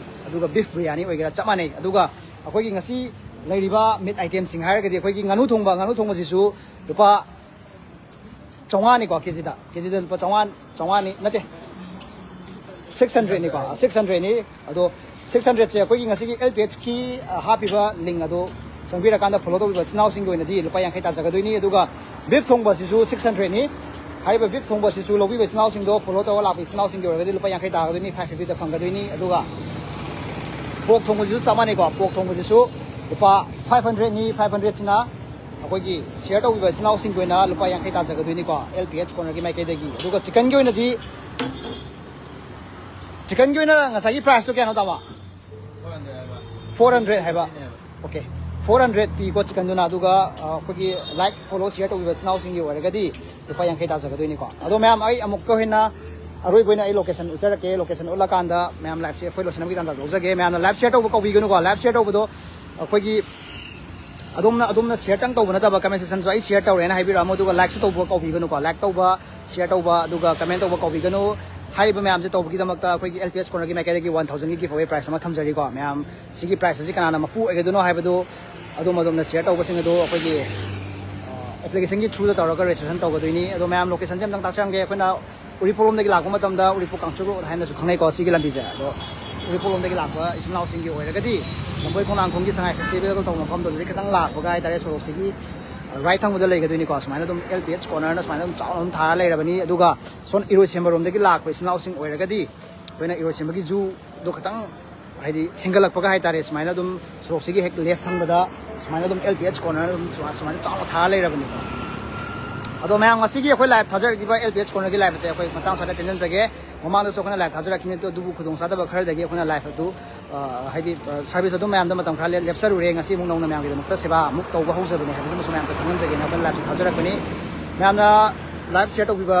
ꯑꯗꯨꯒ ꯕꯤꯐ ꯕꯤꯔꯌꯥꯅꯤ ꯑꯣꯏꯒꯦꯔꯥ, ꯆꯞ ꯃꯥꯟꯅꯩ꯫ ꯑꯗꯨꯒ ꯑꯩꯈꯣꯏꯒꯤ ꯉꯁꯤ ꯂꯩꯔꯤꯕ ꯃꯤꯠ ꯑꯥꯏꯇꯦꯝꯁꯤꯡ ꯍꯥꯏꯔꯒꯗꯤ ꯑꯩꯈꯣꯏꯒꯤ ꯉꯥꯅꯨ ꯊꯣꯡꯕ, ꯉꯥꯅꯨ ꯊꯣꯡꯕꯁꯤꯁꯨ ꯂꯨꯄꯥ ꯆꯥꯝꯃꯉꯥꯅꯤꯀꯣ ꯀꯦꯖꯤꯗ꯫ ꯀꯦꯖꯤꯗ ꯂꯨꯄꯥ ꯆꯥꯝꯃꯉꯥ, ꯆꯥꯝꯃꯉꯥꯅꯤ, ꯅꯠꯇꯦ, ꯁꯤꯛꯁ ꯍꯟꯗ꯭ꯔꯦꯗꯅꯤꯀꯣ, ꯁꯤꯛꯁ ꯍꯟꯗ꯭ꯔꯦꯗꯅꯤ꯫ ꯑꯗꯣ ꯁꯤꯛꯁ ꯍꯟꯗ꯭ꯔꯦꯠꯁꯦ ꯑꯩꯈꯣꯏꯒꯤ ꯉꯁꯤꯒꯤ ꯑꯦꯜ ꯄꯤ ꯑꯩꯆꯀꯤ ꯍꯥꯞꯄꯤꯕ ꯂꯤꯡ ꯑꯗꯨ ꯆꯪꯕꯤꯔꯀꯥꯟꯗ ꯐꯣꯂꯣ ꯇꯧꯕꯤꯕ ꯏꯆꯤꯟ ꯏꯅꯥꯎꯁꯤꯡꯒꯤ ꯑꯣꯏꯅꯗꯤ ꯂꯨꯄꯥ ꯌꯥꯡꯈꯩ ꯇꯥꯖꯒꯗꯣꯏꯅꯤ꯫ ꯑꯗꯨꯒ ꯕꯤꯐ ꯊꯣꯡꯕꯁꯤꯁꯨ ꯁꯤꯛꯁ ꯍꯟꯗ꯭ꯔꯦꯠꯅꯤ꯫ ꯍꯥꯏꯔꯤꯕ ꯕꯤꯐ ꯊꯣꯡꯕꯁꯤꯁꯨ ꯂꯧꯕꯤꯕ ꯏꯆꯤꯟ ꯏꯅꯥꯎꯁꯤꯡꯗꯣ ꯐꯣꯂꯣ ꯇꯧꯔ ꯂꯥꯛꯄ ꯏꯆꯤꯟ ꯏꯅꯥꯎꯁꯤꯡꯒꯤ ꯑꯣꯏꯔꯒꯗꯤ ꯂꯨꯄꯥ ꯌꯥꯡꯈꯩ ꯇꯥꯒꯗꯣꯏꯅꯤ, ꯐꯥꯏꯚ ꯐꯤꯐꯇꯤꯗ ꯐꯪꯒꯗꯣꯏꯅꯤ꯫ ꯑꯗꯨꯒ ꯄꯣꯛ ꯊꯣꯡꯕꯁꯤꯁꯨ ꯆꯞ ꯃꯥꯟꯅꯩꯀꯣ꯫ ꯄꯣꯛ ꯊꯣꯡꯕꯁꯤꯁꯨ ꯂꯨꯄꯥ ꯐꯥꯏꯚ ꯍꯟꯗ꯭ꯔꯦꯠꯅꯤ꯫ ꯐꯥꯏꯚ ꯍꯟꯗ꯭ꯔꯦꯠꯁꯤꯅ ꯑꯩꯈꯣꯏꯒꯤ ꯁꯤꯌꯔ ꯇꯧꯕꯤꯕ ꯏꯆꯤꯟ ꯏꯅꯥꯎꯁꯤꯡꯒꯤ ꯑꯣꯏꯅ ꯂꯨꯄꯥ ꯌꯥꯡꯈꯩ ꯇꯥꯖꯒꯗꯣꯏꯅꯤꯀꯣ, ꯑꯦꯜ ꯄꯤ ꯑꯩꯆ ꯀꯣꯔꯅꯔꯒꯤ ꯃꯥꯏꯀꯩꯗꯒꯤ꯫ ꯑꯗꯨꯒ ꯆꯤꯀꯟꯒꯤ ꯑꯣꯏꯅꯗꯤ, ꯆꯤꯀꯟꯒꯤ ꯑꯣꯏꯅ ꯉꯁꯥꯏꯒꯤ ꯄ꯭ꯔꯥꯏꯁꯇꯣ ꯀꯌꯥꯅꯣ, ꯇꯥꯃꯣ? ꯐꯣꯔ ꯍꯟꯗ꯭ꯔꯦꯠ ꯍꯥꯏꯕ꯫ ꯑꯣꯀꯦ, ꯐꯣꯔ ꯍꯟꯗ꯭ꯔꯦꯠ ꯄꯤꯀꯣ ꯆꯤꯀꯟꯗꯨꯅ꯫ ꯑꯗꯨꯒ ꯑ, ꯑꯩꯈꯣꯏꯒꯤ ꯂꯥꯏꯛ, ꯐꯣꯂꯣ, ꯁꯤꯌꯔ ꯇꯧꯕꯤꯕ ꯏꯆꯤꯟ ꯏꯅꯥꯎꯁꯤꯡꯒꯤ ꯑꯣꯏꯔꯒꯗꯤ ꯂꯨꯄꯥ ꯌꯥꯡꯈꯩ ꯇꯥꯖꯒꯗꯣꯏꯅꯤꯀꯣ꯫ ꯑꯗꯣ ꯃꯌꯥꯝ, ꯑꯩ ꯑꯃꯨꯛꯀ ꯍꯦꯟꯅ ꯑꯔꯣꯏꯕ ꯑꯣꯏꯅ ꯑꯩ ꯂꯣꯀꯦꯁꯟ ꯎꯠꯆꯔꯛꯀꯦ꯫ ꯂꯣꯀꯦꯁꯟ ꯎꯠꯂꯀꯥꯟꯗ ꯃꯌꯥꯝ ꯂꯥꯏꯐꯁꯦ ꯑꯩꯈꯣꯏ ꯂꯣꯏꯁꯤꯟꯅꯕꯒꯤ ꯇꯥꯟꯖꯥ ꯂꯧꯖꯒꯦ꯫ ꯃꯌꯥꯝꯅ ꯂꯥꯏꯐ ꯁꯤꯌꯔ ꯇꯧꯕ ꯀꯧꯕꯤꯒꯅꯨꯀꯣ꯫ ꯂꯥꯏꯐ ꯁꯤꯌꯔ ꯇꯧꯕꯗꯣ ꯑꯩꯈꯣꯏꯒꯤ ꯑꯗꯣꯝꯅ, ꯑꯗꯣꯝꯅ ꯁꯤꯌꯔꯇꯪ ꯇꯧꯕ ꯅꯠꯇꯕ, ꯀꯃꯦꯟ ꯁꯦꯛꯁꯟꯁꯨ "ꯑꯩ ꯁꯤꯌꯔ ꯇꯧꯔꯦꯅ" ꯍꯥꯏꯕꯤꯔꯛꯑꯝꯃꯣ꯫ ꯑꯗꯨꯒ ꯂꯥꯏꯛꯁꯨ ꯇꯧꯕ ꯀꯧꯕꯤꯒꯅꯨꯀꯣ꯫ ꯂꯥꯏꯛ ꯇꯧꯕ, ꯁꯤꯌꯔ ꯇꯧꯕ, ꯑꯗꯨꯒ ꯀꯃꯦꯟ ꯇꯧꯕ ꯀꯧꯕꯤꯒꯅꯨ꯫ ꯍꯥꯏꯔꯤꯕ ꯃꯌꯥꯝꯁꯦ ꯇꯧꯕꯒꯤꯗꯃꯛꯇ ꯑꯩꯈꯣꯏꯒꯤ ꯑꯦꯜ ꯄꯤ ꯑꯦꯁ ꯀꯣꯔꯅꯔꯒꯤ ꯃꯥꯏꯀꯩꯗꯒꯤ ꯋꯥꯟ ꯊꯥꯎꯖꯟꯒꯤ ꯒꯤꯐ ꯑꯋꯦ ꯄ꯭ꯔꯥꯏꯁ ꯑꯃ ꯊꯝꯖꯔꯤꯀꯣ꯫ ꯃꯌꯥꯝ ꯁꯤꯒꯤ ꯄ꯭ꯔꯥꯏꯁ ꯑꯁꯤ ꯀꯅꯥꯅ ꯃꯄꯨ ꯑꯣꯏꯒꯗꯣꯏꯅꯣ ꯍꯥꯏꯕꯗꯨ ꯑꯗꯣꯝ ꯑꯗꯣꯝꯅ ꯁꯤꯌꯔ ꯇꯧꯕꯁꯤꯡ ꯑꯗꯨ ꯑꯩꯈꯣꯏꯒꯤ ꯑꯦꯄ꯭ꯂꯤꯀꯦꯁꯟꯒꯤ ꯊ꯭ꯔꯨꯗ ꯇꯧꯔꯒ ꯔꯦꯖꯤꯁꯇ꯭ꯔꯦꯁꯟ ꯇꯧꯒꯗꯣꯏꯅꯤ꯫ ꯑꯗꯣ ꯃꯌꯥꯝ ꯂꯣꯀꯦꯁꯟꯁꯦ ꯑꯝꯇꯪ ꯇꯥꯛꯆꯔꯝꯒꯦ꯫ ꯑꯩꯈꯣꯏꯅ ꯎꯔꯤꯄꯣꯛꯂꯣꯝꯗꯒꯤ ꯂꯥꯛꯄ ꯃꯇꯝꯗ ꯎꯔꯤꯄꯣꯛ ꯀꯥꯡꯆꯨꯞ ꯔꯣꯗ ꯍꯥꯏꯅꯁꯨ ꯈꯪꯅꯩꯀꯣ ꯁꯤꯒꯤ ꯂꯝꯕꯤꯁꯦ꯫ ꯑꯗꯣ ꯎꯔꯤꯄꯣꯛꯂꯣꯝꯗꯒꯤ ꯂꯥꯛꯄ ꯏꯆꯤꯟ ꯏꯅꯥꯎꯁꯤꯡꯒꯤ ꯑꯣꯏꯔꯒꯗꯤ ꯂꯝꯕꯣꯏ ꯈꯣꯡꯅꯥꯡꯈꯣꯡꯒꯤ ꯁꯉꯥꯏ ꯐꯦꯁꯇꯤꯚꯦꯜ ꯇꯧꯕ ꯃꯐꯝꯗꯨꯗꯒꯤ ꯈꯤꯇꯪ ꯂꯥꯛꯄꯒ ꯍꯥꯏꯇꯥꯔꯦ, ꯁꯣꯔꯣꯛꯁꯤꯒꯤ ꯔꯥꯏꯠ ꯊꯪꯕꯗ ꯂꯩꯒꯗꯣꯏꯅꯤꯀꯣ꯫ ꯁꯨꯃꯥꯏꯅ ꯑꯗꯨꯝ ꯑꯦꯜ ꯄꯤ ꯑꯩꯆ ꯀꯣꯔꯅꯔꯅ ꯁꯨꯃꯥꯏꯅ ꯑꯗꯨꯝ ꯆꯥꯎꯅ ꯑꯗꯨꯝ ꯊꯥꯔ ꯂꯩꯔꯕꯅꯤ꯫ ꯑꯗꯨꯒ ꯁꯣꯝ ꯏꯔꯣꯏꯁꯦꯝꯕꯔꯣꯝꯗꯒꯤ ꯂꯥꯛꯄ ꯏꯆꯤꯟ ꯏꯅꯥꯎꯁꯤꯡ ꯑꯣꯏꯔꯒꯗꯤ ꯑꯩꯈꯣꯏꯅ ꯏꯔꯣꯏꯁꯦꯝꯕꯒꯤ ꯖꯨꯗꯣ ꯈꯤꯇꯪ ꯍꯥꯏꯗꯤ ꯍꯦꯟꯒꯠꯂꯛꯄꯒ ꯍꯥꯏꯇꯥꯔꯦ, ꯁꯨꯃꯥꯏꯅ ꯑꯗꯨꯝ ꯁꯣꯔꯣꯛꯁꯤꯒꯤ ꯍꯦꯛ ꯂꯦꯐ ꯊꯪꯕꯗ ꯁꯨꯃꯥꯏꯅ ꯑꯗꯨꯝ ꯑꯦꯜ ꯄꯤ ꯑꯩꯆ ꯀꯣꯔꯅꯔ ꯑꯗꯨꯝ ꯁꯨꯃꯥꯏ-, ꯁꯨꯃꯥꯏꯅ ꯆꯥꯎꯅ ꯊꯥꯔ ꯂꯩꯔꯕꯅꯤꯀꯣ꯫ ꯑꯗꯣ ꯃꯌꯥꯝ, ꯉꯁꯤꯒꯤ ꯑꯩꯈꯣꯏ ꯂꯥꯏꯐ ꯊꯥꯖꯔꯛꯂꯤꯕ ꯑꯦꯜ ꯄꯤ ꯑꯩꯆ ꯀꯣꯔꯅꯔꯒꯤ ꯂꯥꯏꯐ ꯑꯁꯦ ꯑꯩꯈꯣꯏ ꯃꯇꯥꯡ ꯁ꯭ꯋꯥꯏꯗ ꯇꯦꯟꯖꯟꯖꯒꯦ꯫ ꯃꯃꯥꯡꯗꯁꯨ ꯑꯩꯈꯣꯏꯅ ꯂꯥꯏꯐ ꯊꯥꯖꯔꯛꯈꯤꯕꯅꯤ, ꯑꯗꯨꯕꯨ ꯈꯨꯗꯣꯡꯆꯥꯗꯕ ꯈꯔꯗꯒꯤ ꯑꯩꯈꯣꯏꯅ ꯂꯥꯏꯐ ꯑꯗꯨ, ꯑ, ꯍꯥꯏꯗꯤ, ꯑ, ꯁꯥꯔꯚꯤꯁ ꯑꯗꯨ ꯃꯌꯥꯝꯗ ꯃꯇꯝ ꯈꯔ ꯂꯦꯞ-, ꯂꯦꯞꯆꯔꯨꯔꯦ꯫ ꯉꯁꯤ ꯑꯃꯨꯛ ꯅꯧꯅ ꯃꯌꯥꯝꯒꯤꯗꯃꯛꯇ ꯁꯦꯕꯥ ꯑꯃꯨꯛ ꯇꯧꯕ ꯍꯧꯖꯕꯅꯦ ꯍꯥꯏꯕꯁꯤꯃꯁꯨ ꯃꯌꯥꯝꯗ ꯈꯪꯍꯟꯖꯒꯦꯅ ꯑꯩꯈꯣꯏꯅ ꯂꯥꯏꯐ ꯊꯥꯖꯔꯛꯄꯅꯤ꯫ ꯃꯌꯥꯝꯅ ꯂꯥꯏꯐ ꯁꯤꯌꯔ ꯇꯧꯕꯤꯕ꯫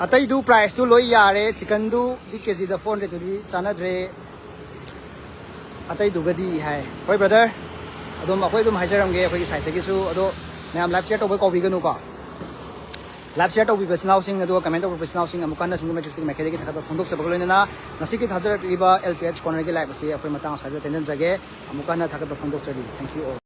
ꯑꯇꯩꯗꯨ ꯄ꯭ꯔꯥꯏꯁꯇꯨ ꯂꯣꯏ ꯌꯥꯔꯦ, ꯆꯤꯀꯟꯗꯨꯗꯤ ꯀꯦ ꯖꯤꯗ ꯐꯣꯔ ꯍꯟꯗ꯭ꯔꯦꯠꯇꯨꯗꯤ ꯆꯥꯟꯅꯗ꯭ꯔꯦ꯫ ꯑꯇꯩꯗꯨꯒꯗꯤ ꯍꯥꯏ꯫ ꯍꯣꯏ ꯕ꯭ꯔꯗꯔ, ꯑꯗꯨꯝ ꯑꯩꯈꯣꯏ ꯑꯗꯨꯝ ꯍꯥꯏꯖꯔꯝꯒꯦ ꯑꯩꯈꯣꯏꯒꯤ ꯁꯥꯏꯠꯇꯒꯤꯁꯨ꯫ ꯑꯗꯣ ꯃꯌꯥꯝ ꯂꯥꯏꯐ ꯁꯤꯌꯔ ꯇꯧꯕ ꯀꯥꯎꯕꯤꯒꯅꯨꯀꯣ꯫ ꯂꯥꯏꯐ ꯁꯤꯌꯔ ꯇꯧꯕꯤꯕ ꯏꯆꯤꯟ ꯏꯅꯥꯎꯁꯤꯡ, ꯑꯗꯨꯒ ꯀꯃꯦꯟ ꯇꯧꯕꯤꯕ ꯏꯆꯤꯟ ꯏꯅꯥꯎꯁꯤꯡ ꯑꯃꯨꯛ ꯍꯟꯅ ꯁꯤꯡꯒꯜ ꯃꯦꯇ꯭ꯔꯤꯛꯁꯀꯤ ꯃꯥꯏꯀꯩꯗꯒꯤ ꯊꯥꯒꯠꯄ ꯐꯣꯡꯗꯣꯛꯆꯕꯒ ꯂꯣꯏꯅꯅ ꯉꯁꯤꯒꯤ ꯊꯥꯖꯔꯛꯂꯤꯕ ꯑꯦꯜ ꯄꯤ ꯑꯩꯆ ꯀꯣꯔꯅꯔꯒꯤ ꯂꯥꯏꯐ ꯑꯁꯤ ꯑꯩꯈꯣꯏ ꯃꯇꯥꯡ ꯑꯁ꯭ꯋꯥꯏꯗ ꯇꯦꯟꯖꯟꯖꯒꯦ꯫ ꯑꯃꯨꯛ ꯍꯟꯅ ꯊꯥꯒꯠꯄ ꯐꯣꯡꯗꯣꯛꯆꯔꯤ꯫ Thank you all.